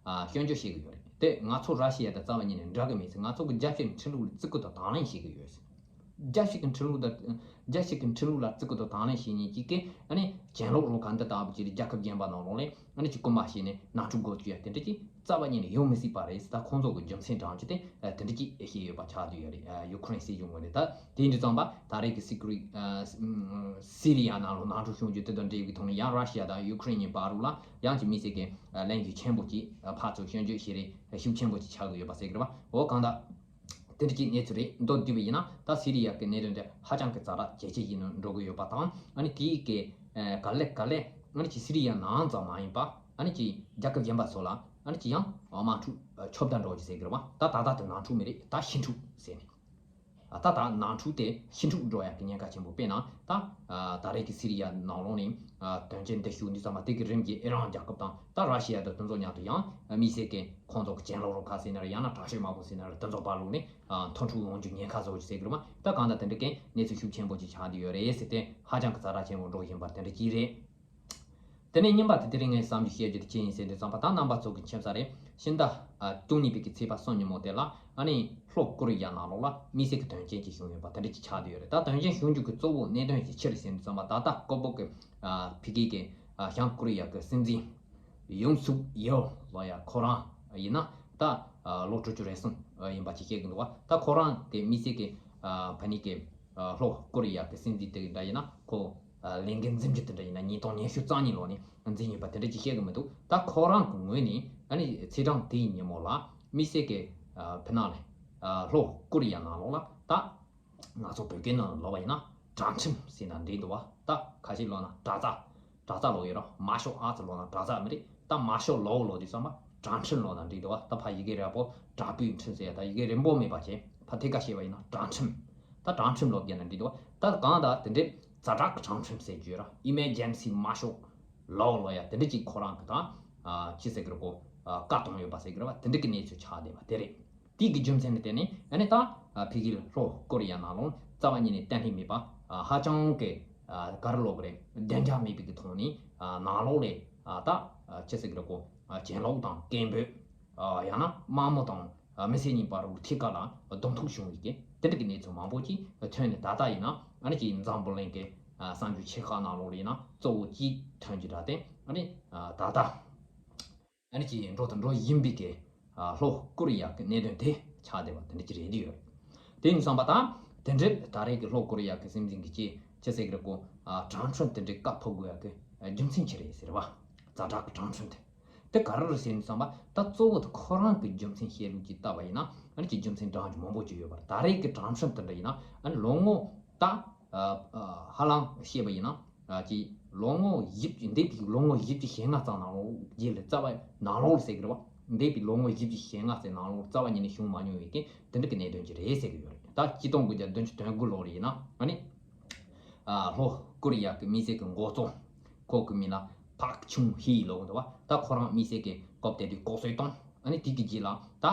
སྐྱོན་བརྗོད་བྱེད་ཀྱི་ཡོད་རེད། དེ་ང་ཚོ་ར་ཤི་ཡ་དང་རྩ་བ་ཉིད་ནས་འདྲ་གི་མེད་ཟེར། ང་ཚོ་གི་རྒྱལ་སྤྱིའི་འཕྲིན་ལུགས་ལ་བརྩི་བཀུར་དང་དང་ལེན་བྱེད་ཀྱི་ཡོད་ཟེར། རྒྱལ་སྤྱི་གི་འཕྲིན་ལུགས་དང་། རྒྱལ་སྤྱི་གི་འཕྲིན་ལུགས་ལ་བརྩི་བཀུར་དང་དང་ལེན་བྱེད་མཁན་གྱི་གི་ཨ་ནི་གྱེན་ལོག་རོགས་ཁ་འདི་ལྟ་བུ་ཅིག་རྒྱལ་ཁབ་གཞན་པ་ནང་ལོགས་ལས་ཨ་ནི་ཅིག་རྐུན་མ་བྱས་ནས་ནང་འཁྲུག་སྒོ་བརྒྱབ་ཡ་དེ་འདྲ་ཅིག་རྩ་བ་ཉིད་ནས་ཡོང་མི་སྲིད་པ་རེད་ཟེར། ད་ཁོང་ཚོ་གི་རྒྱུ་མཚན་དྲངས་རྒྱུ་དེ་དེ་འདྲ་ཅིག་བཤད་ཡོད་པ་ཆགས་བསྡད་ཡོད་རེད། ཡུ་ཁུ་རེན་སྲིད་གཞུང་ངོས་ནས། ད་དེ་ཡིན་དུས་ཙམ་པ་ད་རེས་ཀྱི་སི་ཀུ་རི་སི་རི་ཡ་ནང་ལོགས་ནང་འཁྲུག་བྱུང་རྒྱུ་དེ་དང་འབྲེལ་བའི་ཐོག་ནས་ཡང་ར་ཤི་ཡ་དང་ཡུ་ཁུ་རེན་གཉིས་བར་ལ་ཡང་ཅིག་དམིགས་བསལ་གྱི་གླེང་གཞི་ཆེན་པོ་ཅིག་ཕར་ཚུར་སྐྱོན་བརྗོད་བྱེད་རེས་ཤུགས་ཆེན་པོ་ཅིག་ཆགས་ཀྱི་ཡོད་པ་ཟེར་གི་རེད་པ། འོ་གང་ལྟར། དེ་འདྲ་ཅིག་གནས་ཚུལ་རེད། མདོར་བསྡུས་པ་ཡིན་ན་ད་སི་རི་ཡ་གི་གནད་དོན་དེ་ཧ་ཅང་གི་ཛ་དྲག་ཇེ་ཆེ་ཡིན་འགྲོ་གི་ཡོད་པ་དང་། ཨ་ནི་དེའི་གི་ག་ལེ་ག་ལེ་ཨ་ནི་ཅིག་སི་རི་ཡ་ནང་ཙམ་མ་ཡིན་པ་ཨ་ནི་ཅིག་རྒྱལ་ཁབ་གཞན་པ་ཚོ་ལ་ཨ་ནི་ཅིག་ཡང་དམག་འཁྲུག་ཆོབ་ད་འགྲོ་གི་ཟེར་གི་རེད་པ། ད་ད་ལྟ་དེ་ནང་འཁྲུག་མི་རེད། ད་ཕྱི་འཁྲུག་ཟེར་ནས། ད་ད་ནང་འཁྲུག་དེ་ཕྱི་འཁྲུག་འགྲོ་ཡ་གི་ཉེན་ཁ་ཆེན་པོ། དཔེར་ན་ད་ད་རེས་ཀྱི་སི་རི་ཡ་ནང་ལོགས་ནས་དོན་རྐྱེན་འདི་ཤོད་དུས་ཙམ་པ་དེ་གི་རིམ་གྱིས་ཨི་རན་རྒྱལ་ཁབ་དང་ད་ར་ཤི་ཡ་དང་དེ་ཚོ་མཉམ་དུ་ཡང་དམིགས་བསལ་གྱི་ཁོང་ཚོ་གི་གྱེན་ལོག་རོགས་ཁ་ཟེར་ན་རེད། ཡང་ན་དྲག་ཤོས་དམག་དཔུང་ཟེར་ན་རེད། དེ་ཚོ་བར་ལོགས་ནས་མཐུན་འཁྲུག་ཡོང་རྒྱུ་ཉེན་ཁ་བཟོ་རྒྱུ་ཟེར་གི་རེད་མ། ད་གང་ལྟར་དེ་འདྲ་གི་གནས་ཚུལ་ཤུགས་ཆེན་པོ་ཅིག་ཆགས་བསྡད་ཡོད་རེད་ཟེར་ཏེ། ཧ་ཅང་གི་ཛ་དྲག་ཆེན་པོ་འགྲོ་བཞིན་པ་དེ་འདྲ་ཅིག་རེད། དེ་ནས་གཉིས་པ་དེ་དེ་རིང་ངས་བསམ་གཞིག་བཤད་རྒྱུ་དེ་ཅི་ཡིན་ཟེར་དུས་ཙམ་པ། ད་རྣམ་པ་ཚོ་གི་མཁྱེན་གསལ་རེད། ཕྱི་ཟླ་བཅུ་གཉིས་པའི་གི་ཚེས་པ་གསུམ་ཉིན་མོ་དེ་ལ་ཨ་ནི་ལྷོ་ཀོ་རི་ཡ་ནང་ལོགས་ལ་དམིགས་བསལ་གྱི་དོན་རྐྱེན་ཅིག་བྱུང་ཡོད་པ་དེ་འདྲ་ཅིག་ཆགས་བསྡད་ཡོད་རེད། ད་དོན་རྐྱེན་བྱུང་རྒྱུ་གི་གཙོ་བོ་གནད་དོན་ཅིག་ཅི་རེད་ཟེར་དུས་ཙམ་པ། ད་ལྟ་ཀོ་པོ་གི་ཕ་གི་གི་བྱང་ཀོ་རི་ཡ་གི་སྲིད་འཛིན་ཡུན་སུག་ཡོལ་ལབ་ཡ་ཁོ་རང་ཡིན་ན་ད་ལོ་དྲུག་ཅུ་རེ་གསུམ་ཡིན་པ་ཅིག་བཤད་གི་འདུག་བ། ད་ཁོ་རང་གི་དམིགས་བསལ་གྱི་ཕ་ནི་གི་ལྷོ་ཀོ་རི་ཡ་གི་སྲིད་འཛིན་དེ་འདྲ་ཡིན་ན་ཁོ་ལས་འགན་འཛིན་རྒྱུ་དེ་འདྲ་ཡིན་ན་ཉིས་སྟོང་ཉི་ཤུ་རྩ་གཉིས་ལོ་ནས་འཛིན་ཡོད་པ་དེ་འདྲ་ཅིག་བཤད་གི་མི་འདུག། ད་ཁོ་རང་གི་ངོས་ནས་ཨ་ནི་ཚེས་གྲངས་དེའི་ཉིན་མོ་ལ་དམིགས་བསལ་གྱི་ཕ་ནང་ལ་ལྷོ་ཀོ་རི་ཡ་ནང་ལོགས་ལ་ད། ང་ཚོ་བོད་སྐད་ནང་ལོག་པ་ཡིན་ན་དྲག་ཁྲིམས་ཟེར་ན་འགྲིག་འདུག་བ། ད་ཁ་ཤས་ལོག་ན་དྲག་རྩ། དྲག་རྩ་ལོག་ཡོད་ར། མ་ཤོ་ཨ་ཚ་ལོག་ན་དྲག་རྩ་མི་རེད། ད་མ་ཤོ་ལོག་ལོག་དུས་ཙམ་པ་དྲག་ཁྲིམས་ལོག་ན་འགྲིག་འདུག་བ། ད་ཕ་ཡི་གེ་ར་པོ་དྲག་པོའི་ཁྲིམས་ཟེར་ཡ། ད་ཡི་གེ་རིང་པོ་མེད་པ་བྱས་ཕ་ཐད་ཀ་བཤད་པ་ཡིན་ན་དྲག་ཁྲིམས། ད་དྲག་ཁྲིམས་ལོག་རྒྱབ་ན་འགྲིག་འདུག་བ། ད་གང་ལྟར་དེ་འདྲའི་ཛ་དྲག་གི་དྲག་ཁྲིམས་ཟེར་རྒྱུ་ར། ཨི་མེར་ཇེན་སི་མ་ཤོ་ལོག་ལོག་ཡ་དེ་འདྲ་ཅིག་ཁོ་རང་གི་ད་ཅི་ཟེར་གི་ར་གོ། བཀའ་གཏོང་ཡོད་པ་ཟེར་གི་ར་བ། དེ་འདྲ་གི་གནས་ཚུལ་ཆགས་བསྡད་པ་དེ་རེད། དེའི་གི་རྒྱུ་མཚན་ལ་བརྟེན་ནས་ཨ་ནི་ད་ཕ་གི་ལྷོ་ཀོ་རི་ཡ་ནང་ལོགས་རྩ་བ་ཉིད་ནས་བརྟན་ལྷིང་མེད་པ། ཧ་ཅང་གི་ག་རེ་ལབ་དགོས་རེད། བདེ་འཇགས་མེད་པའི་གི་ཐོག་ནས་ནང་ལོགས་ལ་ད་ཅི་ཟེར་གི་རེད་གོ། གྱེན་ལོག་དང་སྐད་འབོད། ཡང་ན་དམག་མི་དང་མི་སེར་གཉིས་བར་དུ་ཐད་ཀ་ལ་གདོང་ཐུག་བྱུང་བའི་གི་དེ་འདྲ་གི་གནས་ཚུལ་མང་པོ་ཅིག་ཐོན་ནས། ད་ལྟ་ཡིན་ན་ཨ་ནི་ཅིག་འཛམ་བུ་གླིང་གི་གསར་འགྱུར་ཆེ་ཁག་ནང་ལོགས་ལ་ཡིན་ན་གཙོ་བོ་གཅིག་ཐོན་གྱི་འདྲ་སྟེ། ཨ་ནི་ད་ལྟ། ཨ་ནི་ཅིག་འགྲོ་དང་འགྲོ་བཞིན་པའི་གི་ལྷོ་ཀོ་རི་ཡ་གི་གནད་དོན་དེ་ཆགས་བསྡད་པ་དེ་འདྲ་ཅིག་རེད་འདུག་ཡོད། དེ་ཡིན་བསམ་པ་དང་དེ་འདྲའི་ད་རེས་ཀྱི་ལྷོ་ཀོ་རི་ཡ་གི་སྲིད་འཛིན་གྱི་ཅི་ཅི་ཟེར་གི་རེད་གོ། དྲག་ཁྲིམས་དེ་འདྲའི་བཀའ་ཕབ་དགོས་ཡ་གི་རྒྱུ་མཚན་ཅི་རེད་ཟེར་བ། ཛ་དྲག་གི་དྲག་ཁྲིམས་དེ། དེ་ག་རེ་རེད་ཟེར་ནས་བསམ་པ། ད་གཙོ་བོ་དེ་ཁོ་རང་གི་རྒྱུ་མཚན་བཤད་ལུགས་ཅིག་བལྟས་པ་ཡིན་ན་ཨ་ནི་ཅིག་རྒྱུ་མཚན་དྲང་རྒྱུ་མང་པོ་ཅིག་ཡོད་པ་རེད། ད་རེས་ཀྱི་དྲག་ཁྲིམས་དེ་འདྲ་ཡིན་ན་ཨ་ནི་ལོ་ངོ་ད། ཧ་ལམ་བཤད་པ་ཡིན་ན། ཅིག་ལོ་ངོ་བཞི་བཅུ། འདས་པའི་ལོ་ངོ་བཞི་བཅུ་ཞེ་ལྔ་ཙམ་ནང་ལོགས་རྗེས་ལ་རྩ་བ་ནང་ལོགས་ལ་ཟེར་གི་རེད་བ། འདས་པའི་ལོ་ངོ་བཞི་བཅུ་ཞེ་ལྔ་ཙམ་ནང་ལོགས་རྩ་བ་ཉིད་ནས་བྱུང་མ་མྱོང་བའི་གི་དེ་འདྲ་གི་གནད་དོན་ཅིག་རེད་ཟེར་གི་ཡོད་རེད། ད་ཆིག་སྟོང་དགུ་བརྒྱ་བདུན་ཅུ་དོན་དགུ་ལོ་རེད་ཡིན་ན་ཨ་ནི། ལྷོ་ཀོ་རི་ཡ་གི་དམིགས་བསལ་གི་འགོ་གཙོ། ཁོ་གི་མིང་ལ་ཕག་ཆུང་ཧི་ལབ་འདུག་བ། ད་ཁོ་རང་དམིགས་བསལ་གི་སྐབས་དེ་དུས་ལྐོག་གསོད་བཏང་། ཨ་ནི་དེ་གི་རྗེས་ལ་ད་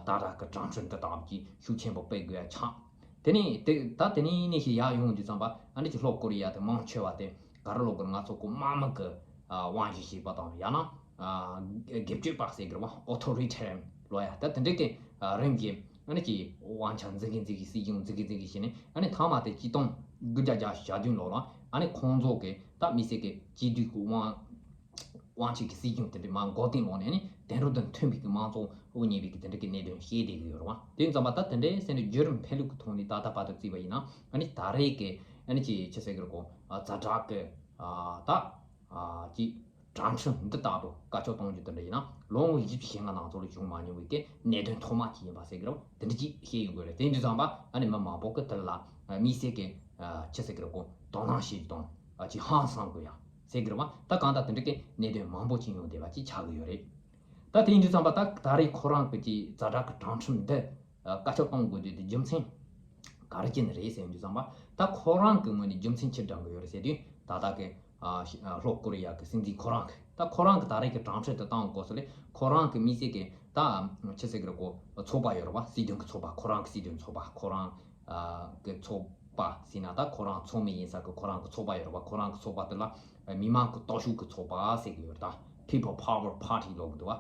ད་དྲག་གི་དྲག་ཁྲིམས་དེ་དག་གི་ཤུགས་ཆེན་པོ་སྤེལ་དགོས་ཡ་ཆགས། དེ་ནས་དེ་ད་དེ་ནས་ནས་ཞིག་ཡར་ཡོང་དུས་ཙམ་པ་ཨ་ནི་ཅིག་ལྷོ་ཀོ་རི་ཡ་དེ་མང་ཆེ་བ་དེ་ག་རེ་ལབ་དགོས་རེད། ང་ཚོ་གི་དམག་མི་གི་དབང་ཤེད་ཞིག་པ་དང་ཡང་ན་སྒེར་གཅོད་པ་ཟེར་གི་རེད་བ། ཨོ་ཐོ་རི་ཐེ་རན་ལབ་ཡ། ད་དེ་འདྲའི་གི་རིམ་གྱིས་ཨ་ནི་ཅིག་དབང་ཆ་འཛིན་གི་འཛིན་གི་སྲིད་གཞུང་འཛིན་གི་འཛིན་གི་བྱས་ནས། ཨ་ནི་མཐའ་མ་དེ་ཆིག་སྟོང་དགུ་བརྒྱ་བརྒྱད་ཅུ་གྱ་བདུན་ལོ་ལ་ཨ་ནི་ཁོང་ཚོ་གི་ད་དམིགས་བསལ་གི་སྤྱི་འཐུས་ཀྱི་དབང་དབང་ཆེ་གི་སྲིད་གཞུང་དེ་འདྲ་མར་འགོ་སྟེང་ལོག་ནས་ནི་དེང་རབས་དང་མཐུན་པའི་གི་དམངས་གཙོ་དབུ་བརྙེས་པའི་གི་དེ་འདྲ་གི་གནད་དོན་བཤད་བསྡད་གི་ཡོད་རེད་བ། དེ་ཙམ་པ་ད་དེ་འདྲའི་ཟེར་ནས་བརྒྱུད་རིམ་འཕེལ་ལུགས་ཀྱི་ཐོག་ནས་ད་ལྟ་བར་དུ་བརྩིས་པ་ཡིན་ན། ཨ་ནི་ད་རེས་ཀྱི་ཨ་ནི་ཅི་ཅི་ཟེར་གི་རེད་གོ། ཛ་དྲག་གི་ད་ཅི་དྲག་ཁྲིམས་འདི་ལྟ་བུ་བཀའ་ཁྱབ་གཏོང་རྒྱུ་དེ་འདྲ་ཡིན་ན་ལོ་ངོ་བཞི་བཅུ་ཞེ་ལྔ་ནང་ཚོ་ལ་བྱུང་མ་མྱོང་བའི་གི་གནད་དོན་ཐོག་མ་ཅིག་ཡིན་པ་ཟེར་གི་རེད་བ། དེ་འདྲ་ཅིག་བཤད་ཡོང་གི་རེད། དེ་ཡིན་དུས་ཙམ་པ་ཨ་ནི་མི་མང་པོ་གི་དེ་ལ་དམིགས་བསལ་གི་ཅི་ཟེར་གི་རེད་གོ། དོ་སྣང་བྱེད་རྒྱུ་དང་ཅིག་ཧང་སང་དགོས་ཡ་ཟེར་གི་རེད་བ། ད་གང་ལྟར་དེ་འདྲ་གི་གནད་དོན་མང་པོ་ཅིག་ཡོང་བསྡད་པ་ཅིག་ཆགས་ཀྱི་ཡོད་རེད། ད་དེ་ཡིན་དུས་ཙམ་པ་ད་ད་རེས་ཁོ་རང་གི་ཅིག་ཛ་དྲག་གི་དྲག་ཁྲིམས་འདི་བཀའ་ཁྱབ་གཏོང་དགོས་དུས་དེ་རྒྱུ་མཚན་ག་རེ་བྱས་ནས་རེད་ཟེར་དུས་ཙམ་པ། ད་ཁོ་རང་གི་ངོས་ནས་རྒྱུ་མཚན་ཅི་དྲངས་གི་ཡོད་རེད་ཟེར་དུས། ད་ལྟ་གི་ ཨ་ཤི་ཨ་ལྷོ་ཀོ་རི་ཡ་གི་སྲིད་འཛིན་ཁོ་རང་གི་ད་ཁོ་རང་གི་ད་རེས་ཀྱི་དྲང་ཁྲིམས་དེ་བཏང་དགོས་སོ་ལེ། ཁོ་རང་གི་མི་སེར་གི་ད་ཆི་ཟེར་གི་རེད་གོ། ཚོགས་པ་ཡོད་རེད་བ། སྲིད་དོན་གི་ཚོགས་པ། ཁོ་རང་གི་སྲིད་དོན་ཚོགས་པ། ཁོ་རང་ཨ་གི་ཚོགས་པ་ཟེར་ན་ད་ཁོ་རང་ཚོགས་མི་ཡིན་ས་གི་ཁོ་རང་གི་ཚོགས་པ་ཡོད་རེད་བ། ཁོ་རང་གི་ཚོགས་པ་དེ་ལ་མི་མང་གི་སྟོབས་ཤུགས་གི་ཚོགས་པ་ཟེར་གི་ཡོད་རེད། ད་People Power Party ལབ་གི་འདུག་བ།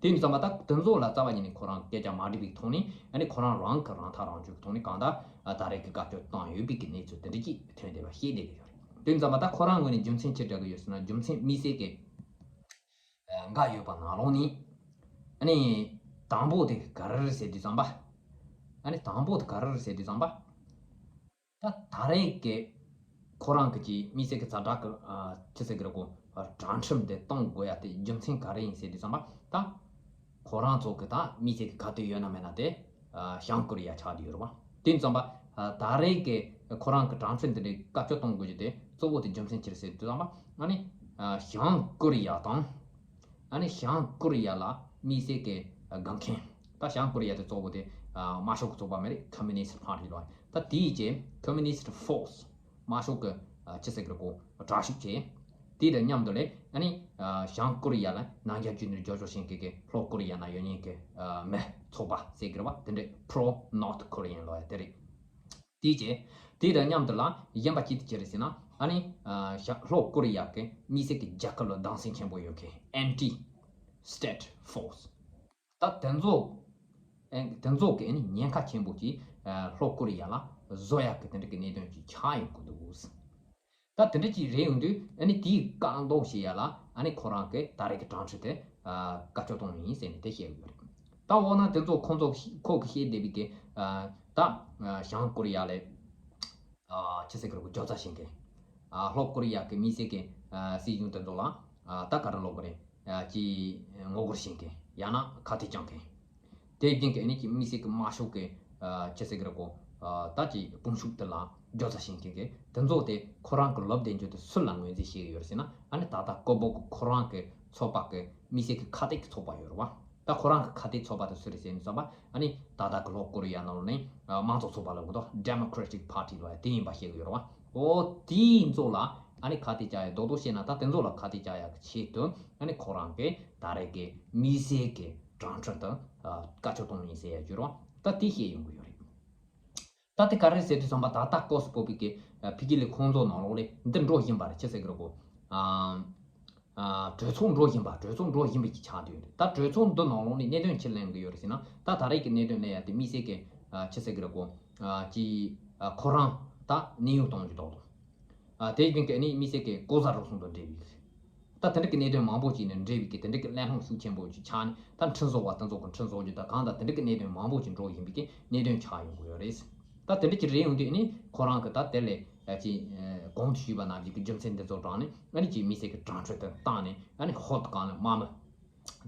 དེ་ཙམ་པ་ད་དེ་ཚོ་ལ་རྩ་བ་ཉིད་ནས་ཁོ་རང་སྐད་ཆ་མ་འགྲིག་པའི་ཐོག་ནས་ཨ་ནི་ཁོ་རང་རང་གི་རང་ཐག་རང་གཅོད་ཀྱི་ཐོག་ནས་གང་ལྟར་ཨ་ད་རེས་ཀྱི་བཀའ་ཆོས་བཏང་ཡོད་པའི་གི་གནས་ཚུལ་དེ་འདྲ་ཅིག་ཐོན་བསྡད་པ་ཤེས་བསྡད་ཀྱི་ཡོད་རེད། དེ་ཙམ་པ་ད་ཁོ་རང་ངོས་ནས་རྒྱུ་མཚན་ཅི་སྤྲད་ཀྱི་ཡོད་ཟེར་ན། རྒྱུ་མཚན་མི་སེར་གི་ཨ་འགའ་ཡོད་པ་ནང་ལོགས་ནས་ཨ་ནི་དང་པོ་དེ་ག་རེ་རེད་ཟེར་དུས་ཙམ་པ། ཨ་ནི་དང་པོ་དེ་ག་རེ་རེད་ཟེར་དུས་ཙམ་པ། ད་ད་རེས་ཀྱི་ཁོ་རང་གི་ཀྱི་དམིགས་བསལ་གྱི་ཛ་དྲག་གི་ཨ་ཅི་ཟེར་གི་རེད་གོ། དྲང་ཁྲིམས་དེ་གཏོང་དགོས་ཡ་དེ་རྒྱུ་མཚན་ག་རེ་ཡིན་ཟེར་དུས་ཙམ་པ། ད་ཁོ་རང་ཚོ་གི་ད་དམིགས་བསལ་གྱི་ཁ་གཏད་ཡོད་ན་མེད་ན་དེ་ཨ་བྱང་ཀོ་རི་ཡ་ཆགས་བསྡད་ཡོད་རེད་བ། དེ་ཙམ་པ་ཨ་ད་རེས་ཀྱི་ཁོ་རང་གི་དྲང་ཁྲིམས་དེ་འདྲའི་བཀའ་བཀྱོན་གཏོང་དགོས་རྒྱུ་དེ་གཙོ་བོ་དེ་རྒྱུ་མཚན་ཅི་རེད་ཟེར་དུས་ཙམ་པ། ཨ་ནི་ཨ་བྱང་ཀོ་རི་ཡ་དང་། ཨ་ནི་བྱང་ཀོ་རི་ཡ་ལ་དམིགས་བསལ་གྱི་ཨ་དགའ་མཁན། ད་བྱང་ཀོ་རི་ཡ་དེ་གཙོ་བོ་དེ་ཨ་དམར་ཤོག་གི་ཚོགས་པ་མ་རེད། Communist Party ལ། ད་དེའི་རྗེས་Communist Force དམར་ཤོག་གི་ཨ་ཅི་ཟེར་གི་རེད་གོ། དྲག་ཤུགས་བྱས། དེ་དང་མཉམ་དུ་ལས་ཨ་ནི་ཨ་བྱང་ཀོ་རི་ཡ་ལ་ནང་རྒྱ་རྒྱུ་ནོར་རྒྱབ་སྐྱོར་བྱེད་མཁན་གྱི་ལྷོ་ཀོ་རི་ཡ་ན་ཡོད་མཁན་གྱི་ཨ་མི་ཚོགས་པ་ཟེར་གི་རེད་བ། དེ་འདྲའི་Pro North Korean ལབ་ཡ་དེ་རེད། དེའི་རྗེས་དེ་དང་མཉམ་དུ་ལ་གཞན་པ་ཅི་དེ་ཅི་རེད་ཟེར་ན། ཨ་ནི་ཨ་ཤ་ལྷོ་ཀོ་རི་ཡ་གི་དམིགས་བསལ་གྱི་རྒྱལ་ཁབ་ལ་སྡང་སེམས་ཆེན་པོ་ཡོད་མཁན་Anti State Force། ད་དེ་ཚོ་ཨེ་དེ་ཚོ་གི་ཨ་ནི་ཉེན་ཁ་ཆེན་པོ་ཅིག་ཨ་ལྷོ་ཀོ་རི་ཡ་ལ་བཟོ་ཡག་གི་དེ་འདྲ་གི་གནད་དོན་ཅིག་ཆགས་ཡོང་གི་འདུག། ད་དེ་འདྲ་ཅིག་རེད་ཡོང་དུས་ཨ་ནི་དེའི་བཀག་འགོག་བྱེད་ཡ་ལ་ཨ་ནི་ཁོ་རང་གི་ད་རེས་ཀྱི་དྲང་ཁྲིམས་དེ་ཨ་བཀའ་བཀྱོན་གཏོང་ཡིན་ཟེར་ནས་དེ་བཤད་ཡོད་རེད། ད་འོ་ན་དེ་ཚོ་ཁོང་ཚོ་ཁོ་གི་བཤད་བསྡད་པའི་གི་ཨ་ད་ཨ་བྱང་ཀོ་རི་ཡ་ལ་ཨ་ཅི་ཟེར་གི་རེད་གོ། རྒྱབ་རྩ་བྱེད་མཁན། ཨ་ལྷོ་ཀོ་རི་ཡ་གི་དམིགས་བསལ་གི་ཨ་སྲིད་གཞུང་དེ་ཚོ་ལ་ཨ་ད་ག་རེ་ལབ་དགོས་རེད། ཨ་ཅི་ངོ་རྒོལ་བྱེད་མཁན། ཡང་ན་ཁ་གཏད་བཅག་མཁན། དེ་བཞིན་གི་ཨ་ནི་ཅི་དམིགས་བསལ་གི་དམར་ཤོག་གི་ཨ་ཅི་ཟེར་གི་རེད་གོ། ཨ་ད་ཅི་དཔུང་ཤུགས་དེ་ལ་རྒྱབ་རྩ་བྱེད་མཁན་གི་དེ་ཚོ་དེ་ཁོ་རང་གི་ལབ་བསྡད་རྒྱུ་དེ་སུ་ལ་ངོས་འཛིན་བྱེད་ཀྱི་ཡོད་རེད་ཟེར་ན། ཨ་ནི་ད་ལྟ་ཀོ་བོ་གི་ཁོ་རང་གི་ཚོགས་པ་གི་དམིགས་བསལ་གི་ཁ་གཏད་ཀྱི་ཚོགས་པ་ཡོད་རེད་བ། ད་ཁོ་རང་གི་ཁ་གཏད་ཚོགས་པ་དེ་སུ་རེད་ཟེར་ནས་བསམ་པ། ཨ་ནི་ད་ལྟ་གི་ལྷོ་ཀོ་རི་ཡ་ནང་ལ་ནི་ཨ་དམངས་གཙོ་ཚོགས་པ་ལབ་གི་འདུག Democratic Party ལབ་ཡ་དེ་ཡིན་པ་བཤད་གི་ཡོད་རེད་བ། འོ་དེའི་ཚོ་ལ་ཨ་ནི་ཁ་གཏད་བཅག་ཡ་རྡོག་རྡོག་བཤད་ན། ད་དེ་ཚོ་ལ་ཁ་གཏད་བཅག་ཡ་གི་ཆེད་དུ་ཨ་ནི་ཁོ་རང་གི་ད་རེས་ཀྱི་དམིགས་བསལ་གྱི་དྲང་ཁྲིམས་དང་ཨ་བཀའ་ཆོས་གཏོང་ཡིན་ཟེར་ཡ་ཡོད་རེད་བ། ད་དེ་བཤད་ཡོང་གི་ཡོད་རེད། ད་དེ་ག་རེ་ཟེར་དུས་ཙམ་པ། ད་ལྟ་ཀོ་སི་བོ་བི་གི་ཕི་གི་ལི་ཁོང་ཚོ་ནང་ལོགས་ལས་འདི་འགྲོ་བཞིན་པ་རེད། ཅི་ཟེར་གི་རེད་གོ། ཨ་ཨ་གྲོས་ཚོགས་འགྲོ་བཞིན་པ། གྲོས་ཚོགས་འགྲོ་བཞིན་པ་ཅིག་ཆགས་བསྡད་ཡོད་རེད། ད་གྲོས་ཚོགས་འདི་ནང་ལོགས་ནས་གནད་དོན་ཅི་གླེང་གི་ཡོད་རེད་ཟེར་ན། ད་ད་རེས་ཀྱི་གནད་དོན་གླེང་ཡ་དེ་དམིགས་བསལ་གྱི་ཨ་ཅི་ཟེར་གི་རེད་གོ། ཨ་ཅི་ཨ་ཁོ་རང་ད་གནས་དབྱུང་གཏོང་རྒྱུ་དོག་དོག་ཨ་དེ་བཞིན་གྱི་ཨ་ནི་དམིགས་བསལ་གྱི་ལྐོག་ཟ་རུལ་སུངས་དང་འབྲེལ་བའི། ད་དེ་འདྲ་གི་གནད་དོན་མང་པོ་ཅིག་ནས་འབྲེལ་བའི་གི་དེ་འདྲ་གི་གླེང་སློང་ཤུགས་ཆེན་པོ་ཅིག་ཆགས་ནས། ད་འཕྲིན་བཟོ་བ་དེ་ཚོ་གི་འཕྲིན་བཟོ་རྒྱུ་དང་གང་དང་དེ་འདྲ་གི་གནད་དོན་མང་པོ་ཅིག་འགྲོ་བཞིན་པའི་གི་གནད་དོན་ཆགས་ཡོང་གི་ཡོད་རེད། ད་དེ་འདྲ་ཅིག་རེད་ཡོང་དུས་ཨ་ནི་ཁོ་རང་གི་ད་དེ་ལས་ཨ་ཅི་གོང་དུ་ཞུས་པ་ནང་བཞིན་གི་རྒྱུ་མཚན་འདི་ཚོ་དྲངས་ནས། ཨ་ནི་ཅིག་དམིགས་བསལ་གི་དྲང་ཁྲོད་དུ་བཏང་ནས། ཨ་ནི་ཧོབ་ཏེ་གང་ལ་དམག་མི།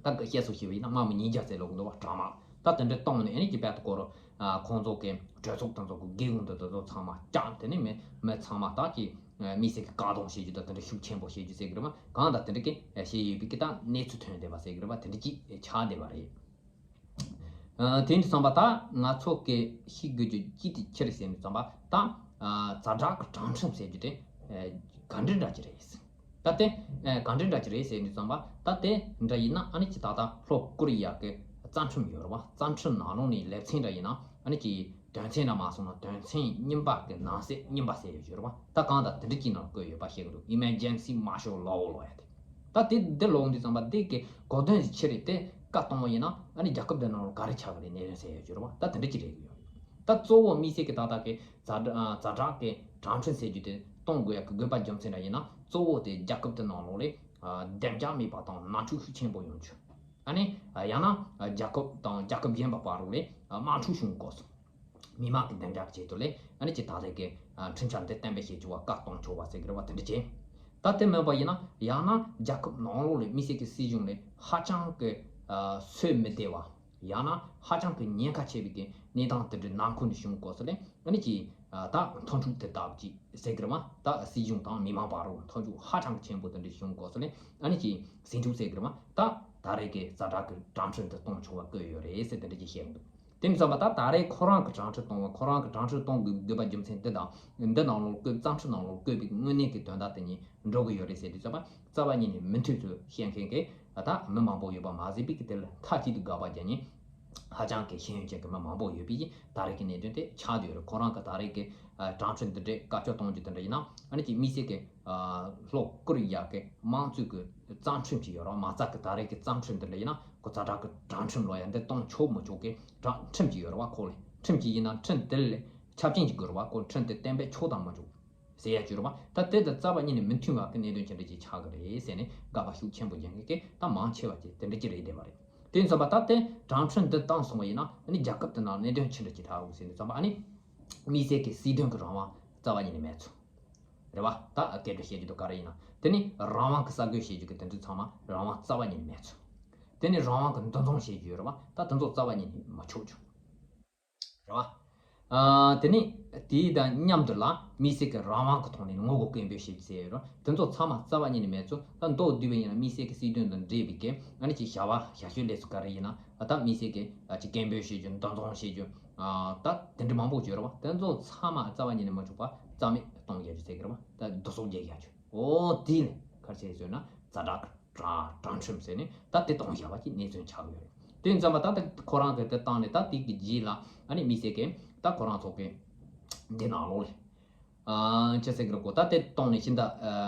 ད་གི་བཤད་སྲོལ་ཞིག་ཡིན་ན་དམག་མི་ཉིས་བརྒྱ་ཟེར་ལབ་གི་འདུག་བ། དྲག་དམག་ད་དེ་འདྲ་བཏང་ནས་ཨ་ནི་ཅིག་བལ་དུ་སྐོར། ཨ་ཁོང་ཚོ་གི་གྲོས་ཚོགས་དེ་ཚོ་གི་སྒེའུ་ཁུང་དེ་དེ་ཚོ་ཚང་མ་བཅག་དེ་ནས་མི་མི་ཚང་མ་ད་ཅིག་དམིགས་བསལ་གི་བཀག་སྡོམ་བྱེད་རྒྱུ་དང་དེ་འདྲ་ཤུགས་ཆེན་པོ་བྱེད་རྒྱུ་ཟེར་གི་རེད་བ། གང་དང་དེ་འདྲ་གི་བྱེད་ཡོད་པའི་གི་ད་གནས་ཚུལ་ཐོན་བསྡད་པ་ཟེར་གི་རེད་བ། དེ་འདྲ་ཅིག་ཆགས་བསྡད་པ་རེད། ཨ་དེ་འདྲ་བསམ་པ། ད་ང་ཚོ་གི་ཤེས་དགོས་རྒྱུ་ཅི་དེ་ཅི་རེད་ཟེར་ནས་བསམ་པ། ད་ཨ་ཛ་དྲག་གི་དྲང་ཁྲིམས་ཟེར་རྒྱུ་དེ་ཨ་ག་འདྲ་འདྲ་ཅིག་རེད། ད་དེ་ཨ་ག་འདྲ་འདྲ་ཅིག་རེད་ཟེར་ནས་བསམ་པ། ད་དེ་འདྲ་ཡིན་ན་ཨ་ནི་ཅི་ད་ལྟ་ལྷོ་ཀོ་རི་ཡ་གི་རྩ་ཁྲིམས་ཡོད་རེད་བ། རྩ་ཁྲིམས་ནང་ལོགས་ནས་ལེབ་ཚན་འདྲ་ཡིན་ན་ཨ་ནི་ཅི་དོན་ཚན་འདྲ་མ་སོང་ན་དོན་ཚན་རྙིང་པ་གི་ནང་གསེས་རྙིང་པ་ཟེར་ཡོད་རེད་བ། ད་གང་ལྟར་དེ་འདྲ་ཅིག་ནང་བཀོད་ཡོད་པ་ཤེས་གི་འདུག Emergency Martial Law ལབ་ཡ་དེ། ད་དེ་འདི་ལོག་འདི་བསམ་པ། འདི་གི་གོ་དོན་ཅི་རེད། དེ་བཀའ་གཏོང་བ་ཡིན་ན་ཨ་ནི་རྒྱལ་ཁབ་འདི་ནང་ལ་ག་རེ་ཆགས་གི་རེད། གནད་དོན་ཟེར་ཡོད་རེད་བ། ད་དེ་འདྲ་ཅིག་རེད་གི་ཡོད་རེད། ད་གཙོ་བོ་དམིགས་བསལ་གི་ད་ལྟ་གི་ཛ་དྲག་ཛ་དྲག་གི་དྲང་ཁྲིམས་ཟེར་རྒྱུ་དེ་གཏོང་དགོས་ཡ་གི་དགོས་པ་རྒྱུ་མཚན་འདྲ་ཡིན་ན། གཙོ་བོ་དེ་རྒྱལ་ཁབ་དེ་ནང་ལོགས་ལ་ཨ་བདེ་འཇགས་མེད་པ་དང་ནང་འཁྲུག་ཤུགས་ཆེན་པོ་ཡོང་རྒྱུ། ཨ་ནི་ཡང་ན་རྒྱལ་ཁབ་དང་རྒྱལ་ཁབ་གཞན་པ་བར་ལ་དམག་འཁྲུག་བྱུང་དགོས་སོང་། མི་མང་གི་བདེ་འཇགས་ཆེད་དུ་ལས་ཨ་ནི་ཅི་ད་ལྟ་གི་ཨ་ཁྲིམས་འཆར་འདི་གཏན་འབེབས་བྱེད་རྒྱུ་བ་བཀའ་གཏོང་ཆོག་པ་ཟེར་གི་རེད་བ། དེ་འདྲ་བྱས། ད་དེ་མིན་པ་ཡིན་ན་ཡང་ན་རྒྱལ་ཁབ་ནང་ལོགས་ལ་དམིགས་བསལ་གི་སྲིད་གཞུང་ལ་ཧ་ཅང་གི་ཨ་སོས་མི་བདེ་བ། ཡང་ན་ཧ་ཅང་གི་ཉེན་ཁ་ཆེ་བའི་གི་གནས་སྟངས་དེ་འདྲའི་ནང་ཁུལ་ནས་བྱུང་དགོས་སོ་ལས་ཨ་ནི་ཅི་ཨ་ད་མཐུན་འཇུག་དེ་ལྟ་བུ་ཅིག་ཟེར་གི་རེད་བ། ད་སྲིད་གཞུང་དང་མི་མང་བར་ལ་མཐུན་འཇུག་ཧ་ཅང་གི་ཆེན་པོ་དེ་འདྲ་བྱུང་དགོས་སོ་ལས་ཨ་ནི་ཅི་ཟིང་འཁྲུག་ཟེར་གི་རེད་བ། ད་ད་རེས་གི་ཛ་དྲག་གི་དྲང་ཁྲིམས་དེ་གཏོང་ཆོག་པ་བཀོད་ཡོད་རེད་ཟེར་དེ་འདྲ་ཅིག་བཤད་གི་འདུག་དེ་མིན་ཙམ་པ་ད་ད་རེས་ཁོ་རང་གི་དྲང་ཁྲིམས་གཏོང་བ། ཁོ་རང་གི་དྲང་ཁྲིམས་གཏོང་དགོས་དགོས་པ་རྒྱུ་མཚན་འདི་དང་། འདི་ནང་ལོགས་བཀོད། བརྩམས་ཆོས་ནང་ལོགས་བཀོད་པའི་དངོས་གནས་ཀྱི་དོན་དག་དེ་གཉིས་འགྲོ་གི་ཡོད་རེད་ཟེར་དུས་ཙམ་པ། རྩ་བ་ཉིད་ནས་མི་མཐུན་ཚུལ་བཤད་མཁན་གྱི་ད་མི་མང་པོ་ཡོད་པ་མ་ཟད་པའི་གི་དེ་ལ་མཐའ་གཅིག་ཏུ་དགག་པ་རྒྱག་མཁན་ཧ་ཅང་གི་ཤེས་ཡོན་ཅན་གྱི་མི་མང་པོ་ཡོད་པའི་ད་རེས་ཀྱི་གནད་དོན་དེ་ཆགས་བསྡད་ཡོད་རེད། ཁོ་རང་གི་ད་རེས་ཀྱི་དྲང་ཁྲིམས་འདི་འདྲའི་བཀའ་ཆོས་གཏོང་རྒྱུ་དེ་འདྲ་ཡིན་ན། ཨ་ནི་ཅིག་དམིགས་བསལ་གྱི་ལྷོ་ཀོ་རི་ཡ་གི་དམངས་གཙོའི་གི་བརྩམས་ཁྲིམས་ཅིག་ཡོད་རེད། མ་རྩ་གི་ད་རེས་ཀྱི་བརྩམས་ཁྲིམས་འདི་འདྲ་ཡིན་ན། ཁོ་ཛ་དྲག་གི་དྲང་ཁྲིམས་ལོ་ཡ་འདི་གཏོང་ཆོག་མི་ཆོག་གི་དྲང་ཁྲིམས་ཅིག་ཡོད་རེད་བ། ཁོ་ལ་ཁྲིམས་ཅིག་ཡིན་ན་ཁྲིམས་དེ་ལ་ཆ་རྐྱེན་ཅིག་དགོས་རེད་བ། ཁོ་ཁྲིམས་དེ་གཏན་འབེབས་ཆོག་དང་མི་ཆོག་ཟེར་ཡ་ཅིག་ཡོད་རེད་བ། ད་དེ་དང་རྩ་བ་ཉིད་ནས་མི་མཐུན་པ་གི་གནད་དོན་ཅི་འདྲ་ཅིག་ཆགས་གི་རེད་ཟེར་ནས་དགག་པ་ཤུགས་ཆེན་པོ་རྒྱག་མཁན་གྱི་ད་མང་ཆེ་བ་ཅིག་དེ་འདྲ་ཅིག་རེད་བསྡད་པ་རེད། དེ་ཡིན་ཙམ་པ་ད་དེ་དྲང་ཁྲིམས་འདི་བཏང་སོང་བ་ཡིན་ན། ཨ་ནི་རྒྱལ་ཁབ་དེ་ནང་གནད་དོན་ཅི་འདྲ་ཅིག་ཆགས་འོང་ཟེར་ནས་ཙམ་པ། ཨ་ནི་དམིགས་བསལ་གྱི་སྲིད་དོན་གྱི་རང་དབང་རྩ་བ་ཉིད་ནས་མེད་ཚུལ། རེད་བ། ད་སྐད་སྒྲ་བཤད་རྒྱུ་དང་ག་རེ་ཡིན་ན། དེ་ནི་རང་དབང་གི་གསར་འགོད་བྱེད་རྒྱུ་གི་དེ་འདྲ་ཚང་མ་རང་དབང་རྩ་བ་ཉིད་ནས་མེད་ཚུལ། དེ་ནི་རང་དབང་གི་འདུ་འཛོམས་བྱེད་རྒྱུ་ཡོད་རེད་བ། ད་དེ་ཚོ་རྩ་བ་ཉིད་ནས་མི་ཆོག་ཆོག་རེད་བ། ཨ། དེ་ནི་དེའི་དང་མཉམ་དུ་ལ་དམིགས་བསལ་གྱི་རང་དབང་གི་ཐོག་ནས་ངོ་རྒོལ་སྐད་འབོད་བྱེད་རྒྱུ་ཟེར་ཡོད་རེད། དེ་ཚོ་ཚང་མ་རྩ་བ་ཉིད་ནས་མེད་ཚུལ། ད་མདོར་བསྡུས་པ་ཡིན་ན་དམིགས་བསལ་གྱི་སྲིད་དོན་དང་འབྲེལ་བའི་གི་ཨ་ནི་ཅིག་བྱ་བ་ཞབས་ཞུ་ལས་ཚུལ་ག་རེ་ཡིན་ན། ད་དམིགས་བསལ་གྱི་ཨ་ཅིག་སྐད་འབོད་བྱེད་རྒྱུ། འདུ་འཛོམས་བྱེད་རྒྱུ། ཨ། ད་དེ་འདྲ་མང་པོ་ཡོད་རེད་བ། དེ་ཚོ་ཚང་མ་རྩ་བ་ཉིད་ནས་མི་ཆོག་པ་རྩ་མེད་གཏོང་རྒྱག་རྒྱུ་ཟེར་གི་རེད་བ། ད་བསྡུ་གསོག་རྒྱག་རྒྱག་རྒྱུ། འོ་དེ་ནི་ག་རེ་བྱས་ཟེར་ན་ཛ་དྲག་གི་དྲང་དྲང་ཁྲིམས་ཟེར་ནས་ད་དེ་གཏོང་བཞག་པ་ཅིག་གནས་ཚུལ་ཆགས་ཡོད་རེད། དེ་ཡིན་ཙམ་པ་ད་ལྟ་ཁོ་རང་གི་དེ་བཏང་ནས་ད་དེ་གི་རྗེས་ལ་ཨ་ནི་དམིགས་བསལ་གྱི་ད་ཁོ་རང་ཚོ་གི་འདི་ནང་ལོགས་ལ། ཨ། ཅི་ཟེར་གི་རེད་གོ། ད་དེ་གཏོང་ནས་ཕྱི་ཟླ་ཨ་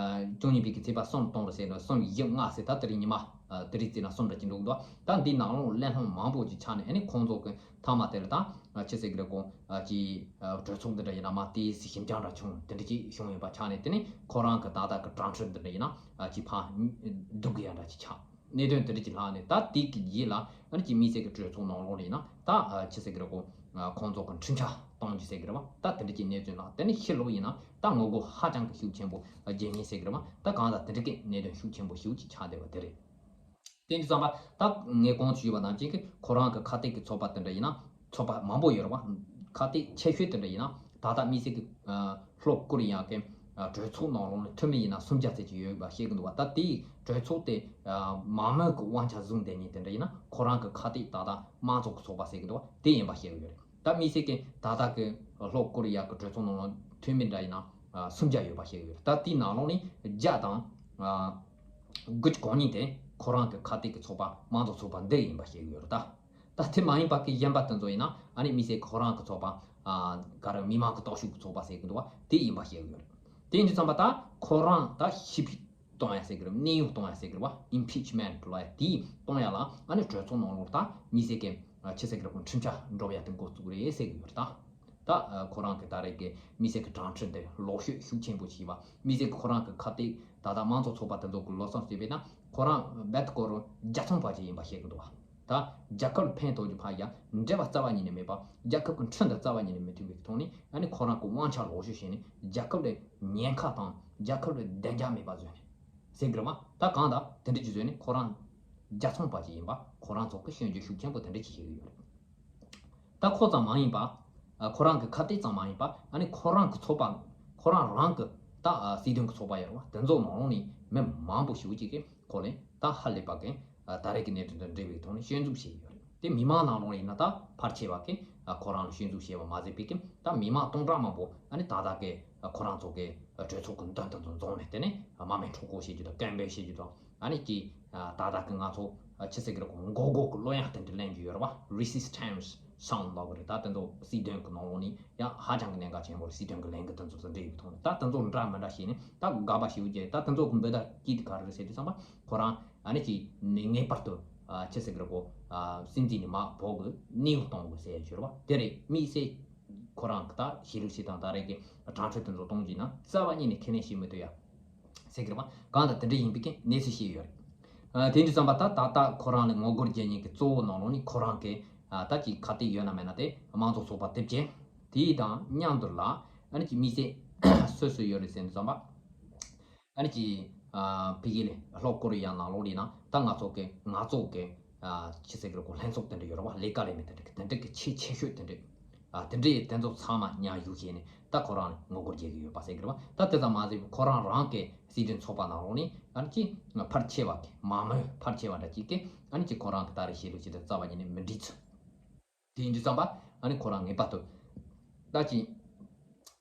བཅུ་གཉིས་པའི་གི་ཚེས་པ་གསུམ་གཏོང་རེད་ཟེར་ནས། གསུམ་བཞི་ལྔ་ཟེར། ད་དེ་རིང་ཉི་མ་ཨ་དེ་རིང་ཙམ་ལ་གསུམ་འདྲ་ཅིག་འགྲོ་གི་འདུག་ད་འདི་ནང་ལོགས་གླེང་སློང་མང་པོ་ཅིག་ཆགས་ནས། ཨ་ནི་ཁོང་ཚོ་གི་མཐའ་མ་དེ་ལ་ད་ཨ་ཅི་ཟེར་གི་རེད་གོ། ཨ་ཅི་ཨ་གྲོས་ཚོགས་འདི་འདྲ་ཡིན་ན་མ་དེ་སྲིད་ཞིབ་འཇམ་འདྲ་ཆུང་དེ་འདྲ་ཅིག་བྱུང་ཡོད་པ་ཆགས་ནས། དེ་ནི་ཁོ་རང་གི་ད་ལྟ་གི་དྲང་ཁྲིམས་འདི་འདྲ་ཡིན་ན་ཨ་ཅི་ཕར་སྡུག་གི་ཡ་འདྲ་ཅིག་ཆགས། གནད་དོན་དེ་འདྲ་ཅིག་ལྷག་ནས། ད་དེ་གི་རྗེས་ལ་ཨ་ནི་ཅིག་དམིགས་བསལ་གྱི་གྲོས་ཚོགས་ནང་ལོགས་ནས་ཡིན་ན། ད་ཨ་ཅི་ཟེར་གི་རེད་གོ། ཨ་ཁོང་ཚོ་གི་འཁྲུན་ཆོད་གཏོང་རྒྱུ་ཟེར་གི་རེད་བ། ད་དེ་འདྲ་ཅིག་གནས་ཚུལ་ལ་དེ་ནི་ཕྱི་ལོགས་ཡིན་ན་ད་ངོ་རྒོལ་ཧ་ཅང་གི་ཤུགས་ཆེན་པོ་རྒྱག་མཁན་ཟེར་གི་རེད་བ། ད་གང་ལྟར་དེ་འདྲ་གི་གནད་དོན་ཤུགས་ཆེན་པོ་ཞེ་པོ་ཅིག་ཆགས་བསྡད་པ་དེ་རེད། དེ་འདྲ་ཙམ་པ་ད་ངས་གོང་དུ་ཞུས་པ་ནང་བཞིན་གྱི་ཁོ་རང་གི་ཁ་གཏད་ཀྱི་ཚོགས་པ་དེ་འདྲ་ཡིན་ན། ཚོགས་པ་མང་པོ་ཡོད་རེད་བ། ཁ་གཏད་ཆེ་ཤོས་དེ་འདྲ་ཡིན་ན། ད་ལྟ་དམིགས་བསལ་གྱི་ཨ་ལྷོ་ཀོ་རི་ཡ་གི་ཨ་གྲོས་ཚོགས་ནང་ལོགས་ནས་འཐུས་མི་ཡིན་ན་སུམ་བརྒྱ་ཙམ་ཅིག་ཡོད་པ་བཤད་གི་འདུག་བ། ད་དེའི་གྲོས་ཚོགས་དེ་ཨ་མང་མོས་ཀྱི་དབང་ཆ་བཟུང་བསྡད་མཁན་དེ་འདྲ་ཡིན་ན། ཁོ་རང་གི་ཁ་གཏད་ད་ལྟ་དམངས་གཙོ་གི་ཚོགས་པ་ཟེར་གི་འདུག་བ། དེ་ཡིན་པ་བཤད་གི་ཡོད་རེད། ད་དམིགས་བསལ་གྱི་ད་ལྟ་གི་ལྷོ་ཀོ་རི་ཡ་གི་གྲོས་ཚོགས་ནང་ལོགས་འཐུས་མི་འདྲ་ཡིན་ན་ཨ་སུམ་བརྒྱ་ཡོད་པ་བཤད་གི་ཡོད་རེད། ད་དེའི་ནང་ལོགས་ནས་བརྒྱ་དང་ཨ་དགུ་བཅུ་གོ་གཉིས་དེ་ཁོ་རང་གི་ཁ་གཏད་ཀྱི་ཚོགས་པ་དམངས་གཙོ་ཚོགས་པ་འདི་ཡིན་པ་བཤད་གི་ཡོད་རེད། ད། ད་དེ་མ་ཡིན་པ་གི་གཞན་པ་དེ་ཚོ་ཡིན་ན། ཨ་ནི་དམིགས་བསལ་ཁོ་རང་གི་ཚོགས་པ་ཨ་ག་རེ་མི་མང་གི་སྟོབས་ཤུགས་ཀྱི་ཚོགས་པ་ཟེར་གི་འདུག་བ། དེ་ཡིན་པ་བཤད་གི་ཡོད་རེད། དེ་ཡིན་དུས་ཙམ་པ་ད་ཁོ་རང་ད་ཕྱིར་འབུད་གཏོང་ཡ་ཟེར་གི་རེད། གནས་དབྱུང་གཏོང་ཡ་ཟེར་གི་རེད་བ། ཨིམ་པིཆ་མེན་ཊི་ལབ་ཡ་དེ་གཏོང་ཡ་ལ། ཨ་ནི་གྲོས་ཚོགས་ནང་ལོགས་ད་དམིགས་བསལ་གི་ཨ་ཅི་ཟེར་གི་རེད་གོ། འཁྲུན་ཆོད་འགྲོ་ཡ་དེ་འགོ་བཙུགས་རེད་ཟེར་གི་ཡོད་རེད་ད། ད་ཨ་ཁོ་རང་གི་ད་རེས་ཀྱི་དམིགས་བསལ་གྱི་དྲང་ཁྲིམས་དེ་ལོག་ཤོས་ཤུགས་ཆེན་པོ་ཞིག་ཡིན་པ། དམིགས་བསལ་གྱི་ཁོ་རང་གི་ཁ་གཏད་ད་ལྟ་དམངས་གཙོ་ཚོགས་པ་དེ་ཚོ་གི་ལོ་གསུམ་བྱས་པས་ན། ཁོ་རང་རྦད་དེ་སྐོར་བརྒྱ་ཚང་པ་ཅིག་ཡིན་པ་བཤད་གི་འདུག་བ། ད་རྒྱལ་ཁབ་ལ་ཕན་ཐོགས་རྒྱུ་ཕར་ཡ། འབྲེལ་བ་རྩ་བ་ཉིད་ནས་མེད་པ། རྒྱལ་ཁབ་ཀྱི་ཁྲིམས་དང་རྩ་བ་ཉིད་ནས་མི་མཐུན་པའི་ཐོག་ནས། ཨ་ནི་ཁོ་རང་གི་དབང་ཆ་ལོག་ཤོས་བྱས་ནས་རྒྱལ་ཁབ་ལ་ཉེན་ཁ་དང་རྒྱལ་ཁབ་ལ་བདེ་འཇགས་མེད་པ་བཟོས་ནས་ཟེར་གི་རེད་མ། ད་གང་ལྟར་དེ་འདྲ་ཅིག་བཟོས་ནས་ཁོ་རང་རྒྱ་ཚོང་པ་ཅིག་ཡིན་པ་ཁོ་རང་ཚོ་གི་སྐྱོན་བརྗོད་ཤུགས་ཆེན་པོ་དེ་འདྲ་ཅིག་བྱེད་ཀྱི་ཡོད་རེད། ད་ཁོ་ཙམ་མ་ཡིན་པ། ཨ་ཁོ་རང་གི་ཁ་གཏད་ཙམ་མ་ཡིན་པ། ཨ་ནི་ཁོ་རང་གི་ཚོགས་པ། ཁོ་རང་རང་གི་ད་ཨ་སྲིད་དོན་གི་ཚོགས་པ་ཡོད་རེད་བ། དེ་ཚོ་ནང་ལོགས་ནས་མི་མང་པོ་ཞེ་པོ་ཅིག་གིས་ཁོ་ལ་ད་ཧ་ལས་པ་གི་ཨ་ད་རེས་ཀྱི་གནད་དོན་དང་འབྲེལ་བའི་ཐོག་ནས་སྐྱོན་འཛུགས་བྱས་ཡོད་རེད། དེ་མི་མང་ནང་ལོགས་ཡིན་ན་ད་ཕལ་ཆེ་བ་གིས་ཨ་ཁོ་རང་ལ་སྐྱོན་འཛུགས་བྱས་པ་མ་ཟད་པའི་གི་ད་མི་མང་སྟོང་ཕྲག་མང་པོ། ཨ་ནི་ད་ལྟ་གི་ཨ་ཁོ་རང་ཚོ་གི་ཨ་གྲོས་ཚོགས་ཀྱི་མདུན་དུ་འཛོམས་ནས། དེ་ནས་ཨ་དམག་མི་འཕྲོག་རྐྱེན་བྱེད་རྒྱུ་དང་། སྐད་འབོད་བྱེད་རྒྱུ་དང་། ཨ་ནི་ཀྱི་ཨ་ད་ལྟ་གི་ང་ཚོ་ཨ་ཅི་ཟེར་གི་རེད་གོ། མགོ་སྒོར་གི་གླུ་དབྱངས་དེ་འདྲ་ལེན་རྒྱུ་ཡོད་རེད་བ། Resistance Song ལབ་གི་རེད། ད་དེ་ཚོ་སྲིད་དོན་གི་ནང་ལོགས་ནས་ཡང་ཧ་ཅང་གི་གནད་འགག་ཆེན་པོ་རེད། སྲིད་དོན་གི་ལས་འགུལ་དེ་ཚོ་དང་འབྲེལ་ཡོད་པའི་ཐོག་ནས། ད་དེ་ཚོ་འདྲ་མི་འདྲ་བྱས་ནས་ད་དགག་པ་ཞེ་པོ་བྱས། ད་དེ་ཚོ་གི་འབོད་སྒྲ་གཅིག་དེ་ག་རེ་རེད་ཟེར་དུས་ཙམ་པ། ཁོ་རང་ཨ་ནི་ཅིག་ནི་ངེས་པར་དུ་ཨ་ཅི་ཟེར་གི་རེད་གོ། ཨ་སྲིད་འཛིན་ནི་མར་འབོད་དགོས། གནས་དབྱུང་གཏོང་དགོས་ཟེར་ཡ་ཅིག་ཡོད་རེད་བ། དེ་རེད། དམིགས་བསལ་ཁོ་རང་གི་ད་གཞིས་ལུས་སྲིད་དང་ད་རེས་ཀྱི་དྲང་ཁྲིམས་དེ་ཚོ་གཏོང་རྒྱུ་ཡིན་ན་རྩ་བ་ཉིད་ནས་ཁས་ལེན་བྱེད་མི་ཐུབ་ཡ་ཟེར་གི་རེད་བ། གང་ལྟར་དེ་འདྲ་ཡིན་པའི་གི་གནས་ཚུལ་ཞིག་ཡོད་རེད། ཨ་དེ་འདྲ་ཙམ་པ་ད་ད་ལྟ་ཁོ་རང་ལ་ངོ་རྒོལ་བྱེད་མཁན་གྱི་གཙོ་བོ་ནང་ལོགས་ནས་ཁོ་རང་གི་ཨ་ད་ཅིག་ཁ་གཏད་ཡོད་ན་མེད་ན་དེ་དམངས་གཙོ་ཚོགས་པ་དེ་བྱས། དེའི་དང་མཉམ་དུ་ལ་ཨ་ནི་ཅིག་དམིགས་བསལ་སུ་སུ་ཡོད་རེད་ཟེར་དུས་ཙམ་པ། ཨ་ནི་ཅིག་ཨ་ཕ་གི་ལ་ལྷོ་ཀོ་རི་ཡ་ནང་ལོགས་ལ་ཡིན་ན། ད་ང་ཚོ་གི་ང་ཚོ་གི་ཨ་ཅི་ཟེར་གི་རེད་གོ། ལྷན་ཚོགས་དེ་འདྲ་ཡོད་རེད་བ། ལས་ཀ་ལས་མི་དེ་འདྲ་གི་དེ་འདྲ་གི་ཆེས་ཆེ་ཤོས་དེ་འདྲ། ཨ་དེ་འདྲའི་དེ་ཚོ་ཚང་མ་མཉམ་ཞུགས་བྱས་ནས་ད་ཁོ་རང་ལ་ངོ་རྒོལ་བྱེད་ཀྱི་ཡོད་པ་ཟེར་གི་རེད་བ། ད་དེ་ཙམ་མ་ཟད་ཁོ་རང་རང་གི་སྲིད་དོན་ཚོགས་པ་ནང་ལོགས་ནས་ཨ་ནི་ཅིག་ཕལ་ཆེ་བ་གི་མང་མོས་ཕལ་ཆེ་བ་འདྲ་ཅིག་གིས་ཨ་ནི་ཅིག་ཁོ་རང་གི་ད་རེས་བྱེད་ལུགས་ཅིག་དང་རྩ་བ་ཉིད་ནས་མི་འགྲིག་ཚུལ། དེ་ཡིན་དུས་ཙམ་པ་ཨ་ནི་ཁོ་རང་ངེས་པར་དུ་ད་ཅི་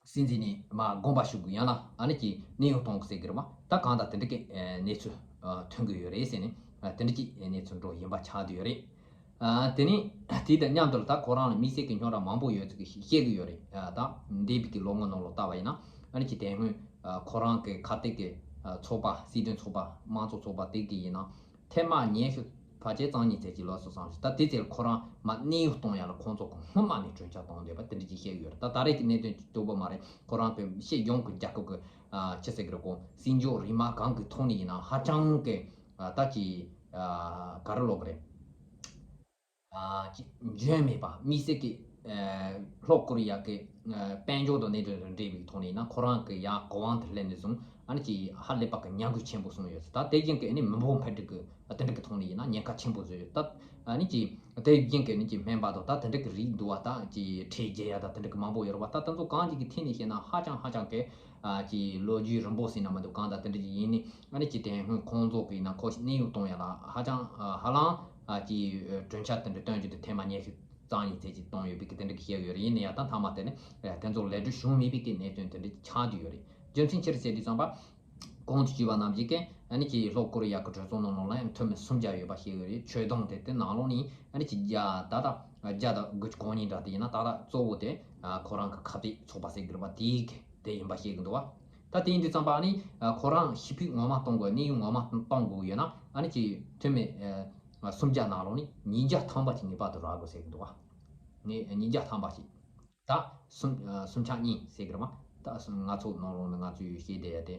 སྲིད་འཛིན་ནས་མ་དགོངས་པ་ཞུ་དགོས། ཡང་ན་ཨ་ནི་ཅི་གནས་དབྱུང་གཏོང་དགོས་ཟེར་གི་རེད་བ། ད་གང་ལྟར་དེ་འདྲ་གི་གནས་ཚུལ་ཐོན་གི་ཡོད་རེད་ཟེར་ནས་དེ་འདྲ་གི་གནས་ཚུལ་འགྲོ་བཞིན་པ་ཆགས་བསྡད་ཡོད་རེད། དེ་ནས་དེ་དང་མཉམ་དུ་ད་ཁོ་རང་ལ་དམིགས་བསལ་གྱི་རྙོག་དྲ་མང་པོ་ཡོད་ཚུལ་གྱི་བཤད་གི་ཡོད་རེད། ད་འདས་པའི་གི་ལོ་ངོ་ནང་ལོགས་ལྟ་བ་ཡིན་ན་ཨ་ནི་ཅི་དེ་སྔོན་ཁོ་རང་གི་ཁ་གཏད་ཀྱི་ཚོགས་པ་སྲིད་དོན་ཚོགས་པ་དམངས་གཙོ་ཚོགས་པ་དེ་གི་ཡིན་ན་ཐེངས་མ་ཉི་ཤུ་ཕལ་ཆེར་རྩ་གཉིས་ཚད་ཀྱི་ལོ་སོ་སོང་ཞིག་ད་དེ་ཚེ་ཁོ་རང་མ་གནས་དབྱུང་གཏོང་ཡ་ལ་ཁོང་ཚོ་གི་སྔོན་མ་ནས་གྲོས་འཆར་བཏང་བསྡད་པ་དེ་འདྲ་ཅིག་བཤད་ཡོད་རེད། ད་ད་རེས་ཀྱི་གནད་དོན་གཅིག་པོ་མ་རེད། ཁོ་རང་གི་སྤྱི་ཡོངས་ཀྱི་རྒྱལ་ཁབ་ཀྱི་ཆི་ཟེར་གི་རེད་གོ། སྲིད་འབྱོར་རིག་དམག་གང་གི་ཐོག་ནས་ཡིན་ན་ཧ་ཅང་གི་ད་ཅི་ག་རེ་ལབ་དགོས་རེད། ཅི་འཇོན་མེད་པ་དམིགས་བསལ་གྱི་ལྷོ་ཀོ་རི་ཡ་གི་དཔལ་འབྱོར་དང་གནད་དོན་དང་འབྲེལ་བའི་ཐོག་ནས་ཡིན་ན་ཁོ་རང་གི་ཡ་གོ་དབང་དེ་ལེན་ནས་བཟུང་ཨ་ནི་ཅི་ཧ་ལས་པ་གི་ཉམས་རྒུད་ཆེན་པོ་སོང་ཡོད། ད་དེ་བཞིན་གི་ཨ་ནི་མི་འབོར་འཕེལ་འགྲིབ་གི་དེ་འདྲ་གི་ཐོག་ནས་ཡིན་ན་ཉེན་ཁ་ཆེན་པོ་བཟོས་ཡོད། ད་ཨ་ནི་ཅི་དེ་བཞིན་གི་ཨ་ནི་ཅི་སྨན་པ་དང་ད་དེ་འདྲ་གི་རིགས་འདུག་བ། ད་ཅི་ཁྲལ་འཇལ་ཡ་ད་དེ་འདྲ་གི་མང་པོ་ཡོད་རེད་བ། ད་དེ་ཚོ་གང་ཅིག་གི་ཐད་ནས་བཤད་ན་ཧ་ཅང་ཧ་ཅང་གི་ཅི་ལོ་རྒྱུས་རིང་པོ་ཟིན་ན་མི་འདུག་གང་ད་དེ་འདྲ་ཅིག་ཡིན་ནི་ཨ་ནི་ཅི་དེ་སྔོན་ཁོང་ཚོ་གི་ཡིན་ན་ཁོ་གནས་དབྱུང་གཏོང་ཡ་ལ་ཧ་ཅང་ཧ་ལམ་ཅི་གྲོས་འཆར་དེ་འདྲ་བཏོན་རྒྱུ་དེ་ཐེངས་མ་ཉི་ཤུ་རྩ་གཉིས་ཚད་ཅིག་བཏང་ཡོད་པའི་གི་དེ་འདྲ་གི་བཤད་ཡོད་རེད། ཡིན་ན་ཡང་ད་མཐའ་མ་དེ་ནི་དེ་ཚོ་ལས་འགུལ་བྱུང་མེད་པའི་གི་གནད་དོན་དེ་འདྲ་ཆགས་བསྡད་ཡོད་རེད། རྒྱུ་མཚན་ཅི་རེད་ཟེར་དུས་ཙམ་པ། གོང་དུ་ཞུས་པ་ནང་བཞིན་གི་ཨ་ནི་ཅི་ལྷོ་ཀོ་རི་ཡ་གི་གྲོས་ཚོགས་ནང་ལོགས་ལ་ཡང་འཐུས་མི་སུམ་བརྒྱ་ཡོད་པ་ཞིག་ཡོད་རེད། ཆོས་དོན་དེ་དེ་ནང་ལོགས་ནས་ཨ་ནི་ཅི་བརྒྱ་ད་ལྟ་བརྒྱ་དང་དགུ་བཅུ་གོ་གཉིས་འདྲ་དེ་ཡིན་ན་ད་ལྟ་གཙོ་བོ་དེ་ཁོ་རང་གི་ཁ་གཏད་ཚོགས་པ་ཟེར་གི་རེད་པ། དེའི་གི་དེ་ཡིན་པ་ཤེས་གི་འདུག་བ། ད་དེ་ཡིན་དུས་ཙམ་པ་ཨ་ནི་ཁོ་རང་ཞི་བདེ་ངོ་མ་གཏོང་དགོས། གནས་དབྱུང་ངོ་མ་གཏོང་དགོས་ཡོད་ན་ཨ་ནི་ཅི་འཐུས་མི་སུམ་བརྒྱ་ནང་ལོགས་ནས་ཉིས་བརྒྱ་ཐམ་པ་ཅིག་ངེས་པར་དུ་རག་དགོས་ཟེར་གི་འདུག་བ། ངས་ཉིས་བརྒྱ་ཐམ་པ་ཅིག་ད་སུམ་སུམ་ཆ་གཉིས་ཟེར་གི་རེད་མ། ད་སུམ་ང་ཚོ་ནང་ལོགས་ནས་ང་ཚོས་ཤེས་བསྡད་ཡ་དེ་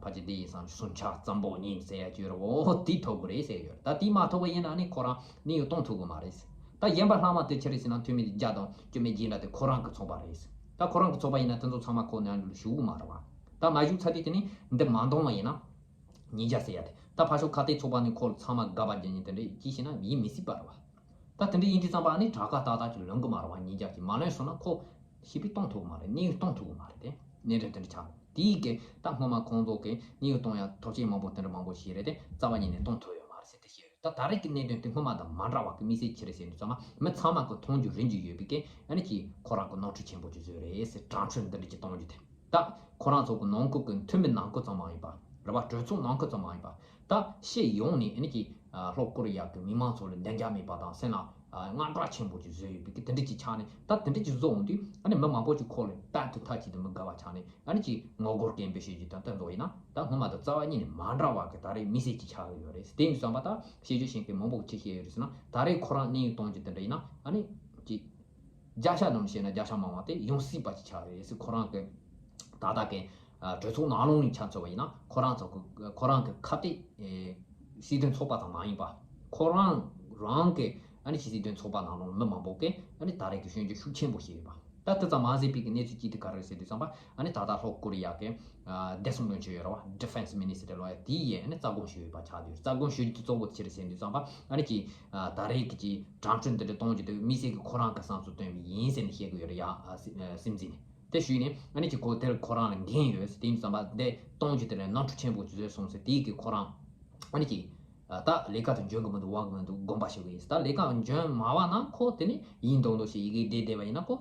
ཕལ་ཆེར་དེ་ཡིན་སང་སུམ་ཆ་ཙམ་པོ་གཉིས་ཟེར་ཡ་ཅིག་ཡོད་རེད། འོ་དེ་ཐོབ་གི་རེད་ཟེར་གི་ཡོད་རེད། ད་དེ་མ་ཐོབ་པ་ཡིན་ན་ནི་ཁོ་རང་གནས་དབྱུང་གཏོང་ཐུབ་གི་མ་རེད། ད་གཞན་པ་ལྷག་མ་དེ་ཅི་རེད་ཟེར་ན་འཐུས་མི་བརྒྱ་དང་བཅུ་མེད་བརྒྱད་འདྲ་དེ་ཁོ་རང་གི་ཚོགས་པ་རེད། ད་ཁོ་རང་གི་ཚོགས་པ་ཡིན་ན་དེ་ཚོ་ཚང་མ་ཁོ་ནང་ལ་ཞུགས་གི་མ་རེད་བ། ད་མ་ཞུགས་ཚར་དུས་དེ་ནི་འདི་མ་འདང་བ་ཡིན་ན། ཉིས་བརྒྱ་ཟེར་ཡ་དེ་ད་ཕར་ཕྱོགས་ཁ་གཏད་ཚོགས་པ་ནས་ཁོ་ལ་ཚང་མ་དགག་པ་རྒྱག་ཉེན་དེ་འདྲ་ཅི་ཞེ་ན་ཡིན་མི་སྲིད་པ་རེད་བ། ད་དེ་འདྲ་ཡིན་དུས་ཙམ་པ་ཨ་ནི་དྲག་ཁ་ཏག་ཏག་ཅིག་ལོན་གི་མ་རེད་བ། ཉིས་བརྒྱ་ཅིག་མ་ལོན་སོང་ན་ཁོ་ཞི་བདེ་གཏོང་ཐུབ་གི་མ་རེད། གནས་དབྱུང་གཏོང་ཐུབ་གི་མ་རེད། དེ་གནད་དོན་དེ་འདྲ་ཆགས་དེའི་གི་ད་སྔོན་མ་ཁོང་ཚོ་གི་གནས་དབྱུང་གཏོང་ཡ་ཐབས་ཤེས་མང་པོ་དེ་འདྲ་མང་པོ་ཞིག་རེད་དེ་རྩ་བ་ཉིད་ནས་གཏོང་ཐུབ་ཡོད་མ་རེད་ཟེར་དེ་བཤད་ཡོད། ད་ད་རེས་ཀྱི་གནད་དོན་དེ་སྔོན་མ་དང་མ་འདྲ་བ་གི་དམིགས་བསལ་ཅི་རེད་ཟེར་དུས་ཙམ་པ་མི་ཚང་མ་གི་མཐོང་རྒྱུ་རིག་རྒྱུ་ཡོད་པའི་གི་ཨ་ནི་ཅིག་ཁོ་རང་གི་ནོར་འཁྲུལ་ཆེན་པོ་ཅིག་བཟོས་རེད་ཟེར། དྲང་འཁྲུལ་འདི་འདྲ་ཅིག་གཏོང་རྒྱུ་དེ། ད་ཁོ་རང་ཚོ་གི་ནང་ཁུལ་གི་འཐུས་མི་ནང་ཁུལ་ཙམ་མ་ཡིན་པ་རེད་བ། གྲོས་ཚོགས་ནང་ཁུལ་ཙམ་མ་ཡིན་པ། ད་ཕྱི་ཡོང་ནས་ཨ་ནི་ཀྱི་ལྷོ་ཀོ་རི་ཡ་གི་མི་མང་ཚོ་ལ་བདེ་འཇགས་མེད་པ་དང་སེམས་ལ་དངངས་སྐྲག་ཆེན་པོ་ཅིག་བཟོས་ཡོད་པའི་གི་དེ་འདྲ་ཅིག་ཆགས་ནས། ད་དེ་འདྲ་ཅིག་བཟོ་འོང་དུས་ཨ་ནི་མི་མང་པོ་ཅིག་ཁོ་ལ་རྦད་དེ་མཐའ་གཅིག་ཏུ་མི་དགའ་བ་ཆགས་ནས་ཨ་ནི་ཀྱི་ངོ་རྒོལ་སྐད་འབོད་བྱེད་རྒྱུ་དང་དེ་ཚོ་ཡིན་ན་ད་སྔོན་མ་དང་རྩ་བ་ཉིད་ནས་མ་འདྲ་བ་གི་ད་རེས་དམིགས་བསལ་ཅིག་ཆགས་ཀྱི་ཡོད་རེད། དེ་ཡིན་དུས་ཙམ་པ་ད་བཤད་རྒྱུ་བཤད་མཁན་མང་པོ་ཅིག་བཤད་ཡོད་རེད་ཟེར་ན། ད་རེས་ཁོ་རང་གནས་དབྱུང་གཏོང་རྒྱུ་དེ་འདྲ་ཡིན་ན་ཨ་ནི་ཀྱི་བརྒྱ་ཆ་ནང་བཤད་ན་བརྒྱ་ཆ་མང་བ་དེ་ཡོང་སྲིད་པ་ཅིག་ཆགས་ཡོད་རེད་ཟེར། ཁོ་རང་གི་ད་ལྟ་གི་གྲོས་ཚོགས་ནང་ལོགས་ནས་ཆ་མཚོན་པ་ཡིན་ན་ཁོ་རང་ཚོ་གི་ཁོ་རང་གི་ཁ་གཏད་སྲིད་དོན་ཚོགས་པ་ཙམ་མ་ཡིན་པ། ཁོ་རང་རང་གི་ཨ་ནི་ཕྱི་སྲིད་དོན་ཚོགས་པ་ནང་ལོགས་མི་མང་པོ་གིས་ཨ་ནི་ད་རེས་ཀྱི་སྐྱོན་བརྗོད་ཤུགས་ཆེན་པོ་བྱས་ཡོད་པ། ད་དེ་ཙམ་མ་ཟད་པའི་གི་གནས་ཚུལ་གཅིག་དེ་ག་རེ་རེད་ཟེར་དུས་ཙམ་པ་ཨ་ནི་ད་ལྟ་ལྷོ་ཀོ་རི་ཡ་གི་བདེ་སྲུང་བློན་ཆེན་ཡོད་རེད་བ། Defense Minister ལོ་ཡ་དེ་ཡིས་ཨ་ནི་རྩ་དགོངས་ཞུས་ཡོད་པ་ཆགས་ཡོད། རྩ་དགོངས་ཞུ་རྒྱུ་དེ་གཙོ་བོ་དེ་ཆི་རེད་ཟེར་དུས་ཙམ་པ་ཨ་ནི་ཀྱི་ད་རེས་ཀྱི་ཀྱི་དྲང་འཕྲིན་འདི་འདྲ་གཏོང་རྒྱུ་དེ་དམིགས་བསལ་གྱི་ཁོ་རང་གི་བསམ་ཚུལ་བཏོན་པ་ཡིན་ཟེར་ནས་བཤད་ཀྱི་ཡོད་རེད་ཡ། སྲིད་འཛིན་ནས་དེ་ཞུས་ནས་ཨ་ནི་ཀྱི་ཁོ་དེར་ཁོ་རང་ལ་འགན་ཡོད་ཟེར། དེ་ཡིན་དུས་ཙམ་པ་འདི་གཏོང་རྒྱུ་དེ་ལ་ནོར་འཁྲུལ་ཆེན་པོ་ཅིག་བཟོས་སོང་ཟེར། དེ་ཡི་གི་ཁོ་རང་ཨ་ནི་ཀྱི་ད་ལས་ཀ་དེ་འཇོན་གི་མི་འདུག་དབང་གི་མི་འདུག་དགོངས་པ་ཞུ་གི་ཡིན་ཟེར། ད་ལས་ཀ་འཇོན་མ་བ་ན་ཁོ་དེ་ནི་ཡིན་མདོག་མདོག་བྱས་ཡི་གེ་བསྡད་བསྡད་པ་ཡིན་ན་ཁོ་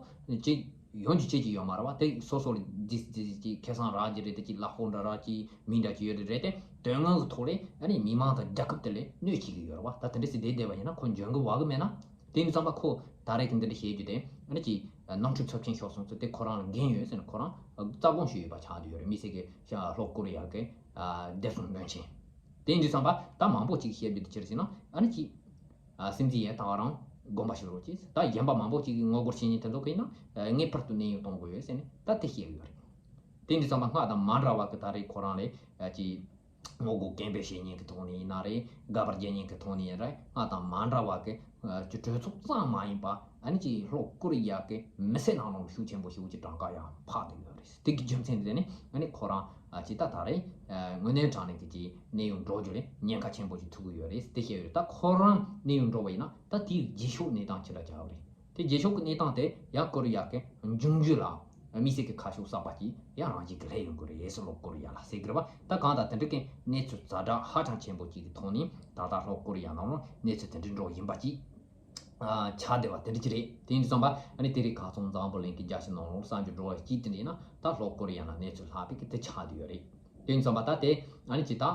ཅིག་ཡོང་རྒྱུ་ཅི་ཅིག་ཡོད་མ་རེད་བ། དེ་སོ་སོ་ལ་ཇི་ཇི་ཅིག་ཁེ་བཟང་རག་རྒྱུ་རེད། དེ་ཅིག་ལག་ཤོག་འདྲ་རག་ཅིག་མི་འདྲ་ཅིག་ཡོད་རེད་རེད། དེ་དོན་དངོས་ཀྱི་ཐོག་ལས་ཨ་ནི་མི་མང་དང་རྒྱལ་ཁབ་དེ་ལ་གནོད་བྱེད་ཀྱི་ཡོད་རེད་བ། ད་དེ་འདྲ་ཟེར་བསྡད་བསྡད་པ་ཡིན་ན་ཁོ་འཇོན་གི་བ་གི་མེད་ན། དེ་ཡིན་དུས་ཙམ་པ་ཁོ་ད་རེས་ཀྱི་འདི་འདྲ་བྱེད་རྒྱུ་དེ་ཨ་ནི་ཀྱི་ནོར་འཁྲུལ་ཚབས་ཆེན་ཤོར་སོང་ཟེར། དེ་ཁོ་རང་ལ་འགན་ཡོད་ཟེར་ནས་ཁོ་རང་རྩ་དགོངས་ཞུས་ཡོད་པ་ཆགས་བསྡད་ཡོད་རེད། དམིགས་བསལ་གྱི་ལྷོ་ཀོ་རི་ཡ་གི་བདེ་སྲུང་བློན་ཆེན། དེ་ཡིན་དུས་ཙམ་པ་ད་མང་པོ་ཅིག་བཤད་རྒྱུ་དེ་ཅི་རེད་ཟེར་ན་ཨ་ནི་ཀྱི་སྲིད་འཛིན་ཡས་ད་ག་རང་དགོངས་པ་ཞུ་རོགས་གྱིས། ད་གཞན་པ་མང་པོ་ཅིག་གིས་ངོ་རྒོལ་བྱེད་མཁན་དེ་ཚོ་གིས་ན་ངེས་པར་དུ་གནས་དབྱུང་གཏོང་དགོས་ཡོད་ཟེར་ནས་ད་དེ་བཤད་ཡོད་རེད། དེ་ཡིན་དུས་ཙམ་པ་སྔར་དང་མ་འདྲ་བ་གི་ད་རེས་ཁོ་རང་ལས་ཀྱི་ངོ་རྒོལ་སྐད་འབོད་བྱེད་མཁན་གྱི་ཐོག་ནས་ཡིན་ན་རེད། དགག་པ་རྒྱག་མཁན་གྱི་ཐོག་ནས་ཡིན་རེད། སྔར་དང་མ་འདྲ་བ་གི་ཀྱི་གྲོས་ཚོགས་ཙམ་མ་ཡིན་པ་ཨ་ནི་ཀྱི་ལྷོ་ཀོ་རི་ཡ་གི་མི་སེར་ནང་ལོགས་ཤུགས་ཆེན་པོ་ཞིག་གི་གྲངས་ཀ་ཡང་འཕར་བསྡད་ཡོད་རེད། དེ་གི་རྒྱུ་མཚན་དེ་ནི་ཨ་ནི་ཁོ་རང་ཨ་ཅི་ད་ད་རེས་དངོས་གནས་དྲང་གནས་ཀྱི་ཀྱི་གནས་དབྱུང་འགྲོ་རྒྱུ་ལས་ཉེན་ཁ་ཆེན་པོ་ཞིག་ཐུག་གི་ཡོད་རེད་དེ་བཤད་ཡོད་རེད། ད་ཁོ་རང་གནས་དབྱུང་འགྲོ་བ་ཡིན་ན་ད་དེའི་རྗེས་ཕྱོགས་གནས་སྟངས་ཅི་འདྲ་ཆགས་ཡོད་རེད། དེ་རྗེས་ཕྱོགས་ཀྱི་གནས་སྟངས་དེ་ཡང་ཀོ་རི་ཡ་གི་འབྱུང་འགྱུར་ལ་དམིགས་བསལ་གྱི་ཁ་ཕྱོགས་གསར་པ་ཅིག་ཡང་རང་བཞིན་གྱི་སླེབས་ཡོང་གི་རེད་ཟེར། ལྷོ་ཀོ་རི་ཡ་ལ་ཟེར་གི་རེད་བ། ད་གང་ལྟར་དེ་འདྲ་གི་གནས་ཚུལ་ཛ་དྲག་ཧ་ཅང་ཆེན་པོ་ཅིག་གི་ཐོག་ནས་ད་ལྟ་ལྷོ་ཀོ་རི་ཡ་ནང་ལ་གནས་ཚུལ་དེ་འདྲ་འགྲོ་བཞིན་པ་ཅིག་ ཆགས་བསྡད་པ་དེ་འདྲ་ཅིག་རེད། དེ་ཡིན་དུས་ཙམ་པ་ཨ་ནི་དེ་རིང་ཁ་སང་འཛམ་བུ་གླིང་གི་རྒྱལ་སྤྱི་ནང་ལོགས་གསར་འགྱུར་འགྲོ་བ་སྐྱིད་དེ་འདྲ་ཡིན་ན་ད་ལྷོ་ཀོ་རི་ཡ་ནང་གནས་ཚུལ་ལྷག་པའི་གི་དེ་ཆགས་བསྡད་ཡོད་རེད། དེ་ཡིན་དུས་ཙམ་པ་ད་དེ་ཨ་ནི་ཅིག་ད་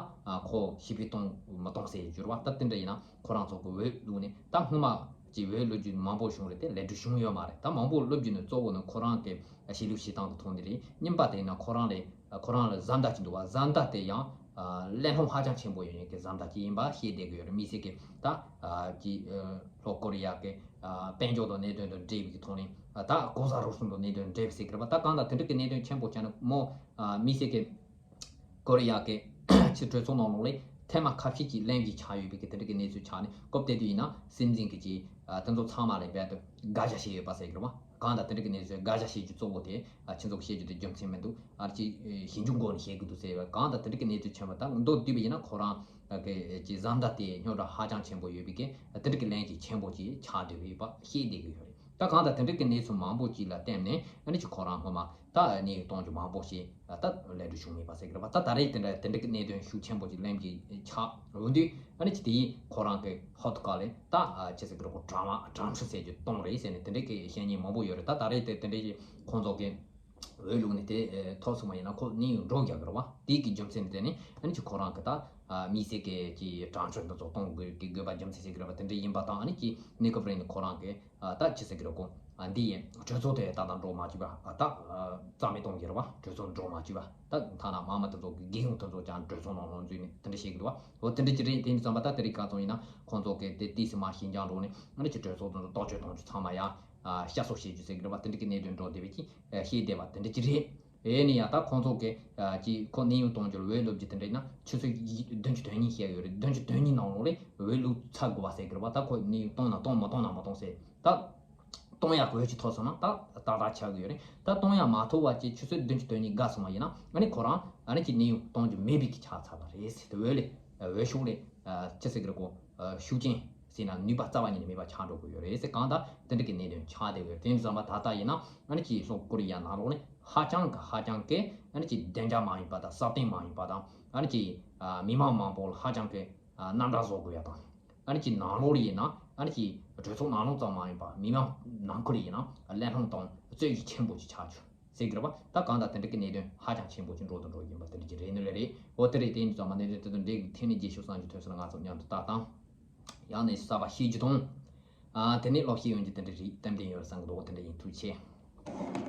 ཁོ་ཞི་བདེ་གཏོང་མི་གཏོང་ཟེར་གྱི་རེད་བ། ད་དེ་འདྲ་ཡིན་ན་ཁོ་རང་ཚོ་གི་འོས་བླུགས་ནས་ད་སྔོན་མ་ཅིག་འོས་བླུགས་རྒྱུ་མང་པོ་བྱུང་རེད། དེ་ལས་འགུལ་བྱུང་ཡོད་མ་རེད། ད་མང་པོ་བླུགས་རྒྱུ་ནི་གཙོ་བོ་ནི་ཁོ་རང་གི་གཞིས་ལུས་བྱེད་སྟངས་དེ་མཐོང་དེ་རེད། གཉིས་པ་དེ་ཡིན་ན་ཁོ་རང་ལས་ཁོ་རང་ལ་བཟའ་ཟླ་ཅིག་འདུག་བ། བཟའ་ཟླ་དེ་ཡང་གླེན་སློང་ཧ་ཅང་ཆེན་པོ་ཡོད་མཁན་གྱི་བཟའ་ཟླ་ཅིག་ཡིན་པ་ཤེས་བསྡད་ཀྱི་ཡོད་རེད། དམིགས་བསལ་གྱི་ད་ཀྱི་ལྷོ་ཀོ་རི་ཡ་གི་དཔལ་འབྱོར་དང་གནད་དོན་དང་འབྲེལ་བའི་ཐོག་ནས་ད་ལྐོག་ཟ་རུལ་སུངས་དང་གནད་དོན་འབྲེལ་བ་ཟེར་གྱི་རེད་པ། ད་གང་ལྟར་དེ་འདྲ་གི་གནད་དོན་ཆེན་པོ་ཆགས་ནས་མོ་དམིགས་བསལ་གྱི་ཀོ་རི་ཡ་གི་ཕྱི་གྲོས་ཚོགས་ནང་ལོགས་ལས་ཐེངས་མ་ཁ་ཤས་ཀྱི་གླེང་གཞི་ཆགས་ཡོད་པའི་གི་དེ་འདྲ་གི་གནས་ཚུལ་ཆགས་ནས། སྐབས་དེ་དུས་ཡིན་ན་སྲིད་འཛིན་གྱི་ཀྱི་དེ་ཚོ་ཚང་མ་ལས་རྦད་དེ་དགག་བྱ་བྱས་ཡོད་པ་ཟེར་གྱི་རེད་པ། གང་ལྟར་དེ་འདྲ་གི་གནས་ཚུལ་དགག་བྱ་བྱེད་རྒྱུ་གཙོ་བོ་དེ་ཁྱེད་ཚོ་གི་བཤད་རྒྱུ་དེ་རྒྱུ་མཚན་མི་འདུག་ཨ་ཅེ་ཞིབ་འཇུག་སྒོ་ནས་བཤད་དགོས་འདུག་ཟེར་བ། གང་ལྟར་དེ་འདྲ་གི་གནས་ཚུལ་ཆེན་པོ་ད་མདོར་བསྡུས་པ་ཡིན་ན་ཁོ་རང་གི་ཀྱི་བཟའ་ཟླ་དེ་རྙོག་དྲ་ཧ་ཅང་ཆེན་པོ་ཡོད་པའི་གི་དེ་འདྲ་གི་གླེང་གཞི་ཆེན་པོ་ཅིག་ཆགས་བསྡད་ཡོད་པ་ཤེས་བསྡད་ཀྱི་ཡོད་རེད། ད་གང་ལྟར་དེ་འདྲ་གི་གནས་ཚུལ་མང་པོ་ཅིག་ལ་བརྟེན་ནས་ཨ་ནི་ཅིག་ཁོ་རང་སྔོན་མ་ད་གནས་དབྱུང་གཏོང་རྒྱུ་མང་པོ་ཞིག་ད་ལས་འགུལ་བྱུང་མེད་པ་ཟེར་གི་རེད་པ། ད་ད་རེས་དེ་འདྲ་དེ་འདྲ་གི་གནད་དོན་ཤུགས་ཆེན་པོ་ཅིག་གླེང་གི་ཆགས་འོང་དུས་ཨ་ནི་ཅིག་དེ་ཡིས་ཁོ་རང་གི་ཧོ་ཐུ་ཀ་ལས་ད་ཅི་ཟེར་གི་རེད་གོ། དྲང་མ་དྲང་ཕྱོགས་ཟེར་རྒྱུ་གཏོང་རེད་ཟེར་ནས་དེ་འདྲ་གི་བཤད་མཁན་མང་པོ་ཡོད་རེད། ད་ད་རེས་དེ་དེ་འདྲ་གི་ཁོང་ཚོ་གི་འོས་བླུགས་ནས་དེ་ཐོབ་སོང་བ་ཡིན་ན་ཁོ་གནས་དབྱུང་འགྲོ་རྒྱག་གི་རེད་བ། དེའི་གི་རྒྱུ་མཚན་དེ་ནི་ཨ་ནི་ཅིག་ཁོ་རང་གི་ད་དམིགས་བསལ་གི་ཀྱི་དྲང་ཕྱོགས་འདི་ཚོ་གཏོང་དགོས་ཀྱི་དགོས་པ་རྒྱུ་མཚན་ཟེར་གི་རེད་བ། དེ་འདྲ་ཡིན་པ་དང་ཨ་ནི་ཀྱི་གནས་སྐབས་རིང་ནས་ཁོ་རང་གི་ད་ཅི་ཟེར་གི་རེད་གོ། འདི་ཡི་གྲོས་ཚོགས་དེ་ད་ལྟ་འགྲོ་མ་བཅུག་པ། ད་རྩ་མེད་གཏོང་གི་རེད་བ། གྲོས་ཚོགས་འགྲོ་མ་བཅུག་པ། ད་ཐ་ན་དམག་མི་དེ་ཚོ་གི་རྒྱལ་ཡོངས་དེ་ཚོ་ཀྱང་གྲོས་ཚོགས་ནང་ལ་འཛུལ་ནས་དེ་འདྲ་བཤད་གི་འདུག་བ། འོ་དེ་འདྲ་ཅིག་རེད། དེ་ཡིན་ཙམ་པ་ད་དེ་རིང་ག་ཚོད་ཡིན་ན་ཁོང་ཚོ་གི་དེ་ཏིས་མ་ཤིན་ཅང་འགྲོ་ནས་ཨ་ནི་ཅིག་གྲོས་ཚོགས་དེ་ཚོ་རྟོག་དཔྱོད་གཏོང་རྒྱུ་ཚང་མ་ཡ་བཤད་སྲོལ་བྱེད་རྒྱུ་ཟེར་གི་རེད་བ། དེ་འདྲ་གི་གནད་དོན་འགྲོ་བསྡད་པའི་ཅིག་ཤེས་བསྡད་པ་དེ་འདྲ་ཅིག་རེད། ཨེ་ནི་ཡང་ད་ཁོང་ཚོ་གི་ཀྱི་ཁོ་གནས་དབྱུང་གཏོང་རྒྱུར་འོས་བླུགས་རྒྱུ་དེ་འདྲ་ཡིན་ན་ཆུ་ཚོད་བདུན་ཅུ་དོན་གཉིས་བཤད་ཡོད་རེད། བདུན་ཅུ་དོན་གཉིས་ནང་ལོགས་ལས་འོས་བླུགས་ཚར་དགོས་པ་ཟེར་གི་རེད་བ། ད་ཁོ་གནས་དབྱུང་གཏོང་ན་གཏོང་མ་གཏོང་ན་མ་གཏོང་ཟེར། ད་གཏོང་ཡག་གི་འོས་ཅིག་ཐོབ་སོང་ན་ད་ཏག་ཏག་ཆགས་ཀྱི་ཡོད་རེད། ད་གཏོང་ཡག་མ་ཐོབ་པ་ཅིག་ཆུ་ཚོད་བདུན་ཅུ་དོན་གཉིས་འགག་སོང་བ་ཡིན་ན་ཨ་ནི་ཁོ་རང་ཨ་ནི་ཅིག་གནས་དབྱུང་གཏོང་རྒྱུ་མེད་པའི་གི་ཆགས་ཚར་བ་རེད་ཟེར། དེ་འོས་ལས་འོས་ཤོག་ལས་ཅི་ཟེར་གི་རེད་གོ། ཤུགས་རྐྱེན་ཟེར་ན་ནུས་པ་རྩ་བ་ཉིད་ནས་མེད་པ་ཆགས་འགྲོ་གི་ཡོད་རེད་ཟེར། གང་ལྟར་དེ་འདྲ་གི་གནད་དོན་ཆགས་བསྡད་ཡོད་རེད། དེ་ཡིན་ཙམ་པ་ད་ལྟ་ཡིན་ན་ཨ་ནི་ཅིག་ལྷོ་ཀོ་རི་ཡ་ནང་ལོགས་ནས་ཧ་ཅང་གི་ཧ་ཅང་གི་ཨ་ནི་ཅིག་བདེ་འཇགས་མ་ཡིན་པ་དང་སྲ་བརྟན་མ་ཡིན་པ་དང་ཨ་ནི་ཅིག་མི་མང་མང་པོ་ལ་ཧ་ཅང་གི་ཨ་རྣམ་དག་བཟོ་དགོས་ཡ་དང་། ཨ་ནི་ཅིག་ནང་ལོགས་ལ་ཡིན་ན་ཨ་ནི་ཅིག་གྲོས་ཚོགས་ནང་ལོགས་ཙམ་མ་ཡིན་པ་མི་མང་ནང་ཁུལ་ལ་ཡིན་ན་གླེང་སློང་དང་རྩོད་གཞི་ཆེན་པོ་ཅིག་ཆགས་བྱུང་ཟེར་གི་རེད་བ། ད་གང་ལྟར་དེ་འདྲ་གི་གནད་དོན་ཧ་ཅང་ཆེན་པོ་ཅིག་འགྲོ་དང་འགྲོ་བཞིན་པ་དེ་འདྲ་ཅིག་རེད་ནི་ལས་རེད། འོ་དེ་རེད། དེ་ཡིན་ཙང་མ་གནད་དོན་དེ་དང་འབྲེལ་གི་ཐད་ནས་རྗེས་ཕྱོགས་གསར་འགྱུར་ཐོན་སོང་ན་ང་ཚོ་མཉམ་དུ་ལྟ་དང་། ཡང་ནས་གསར་པ་ཤེས་རྒྱུ་དང་། ཨ་དེ་ནས་ལོག་ཤེས་ཡོང་རྒྱུ་དེ་འདྲ་རེད། ཏན་ཏན་ཡོད་རེད་བསམ་གི་འདུག་དེ་འདྲ་ཡིན། ཐུགས་རྗེ་ཆེ།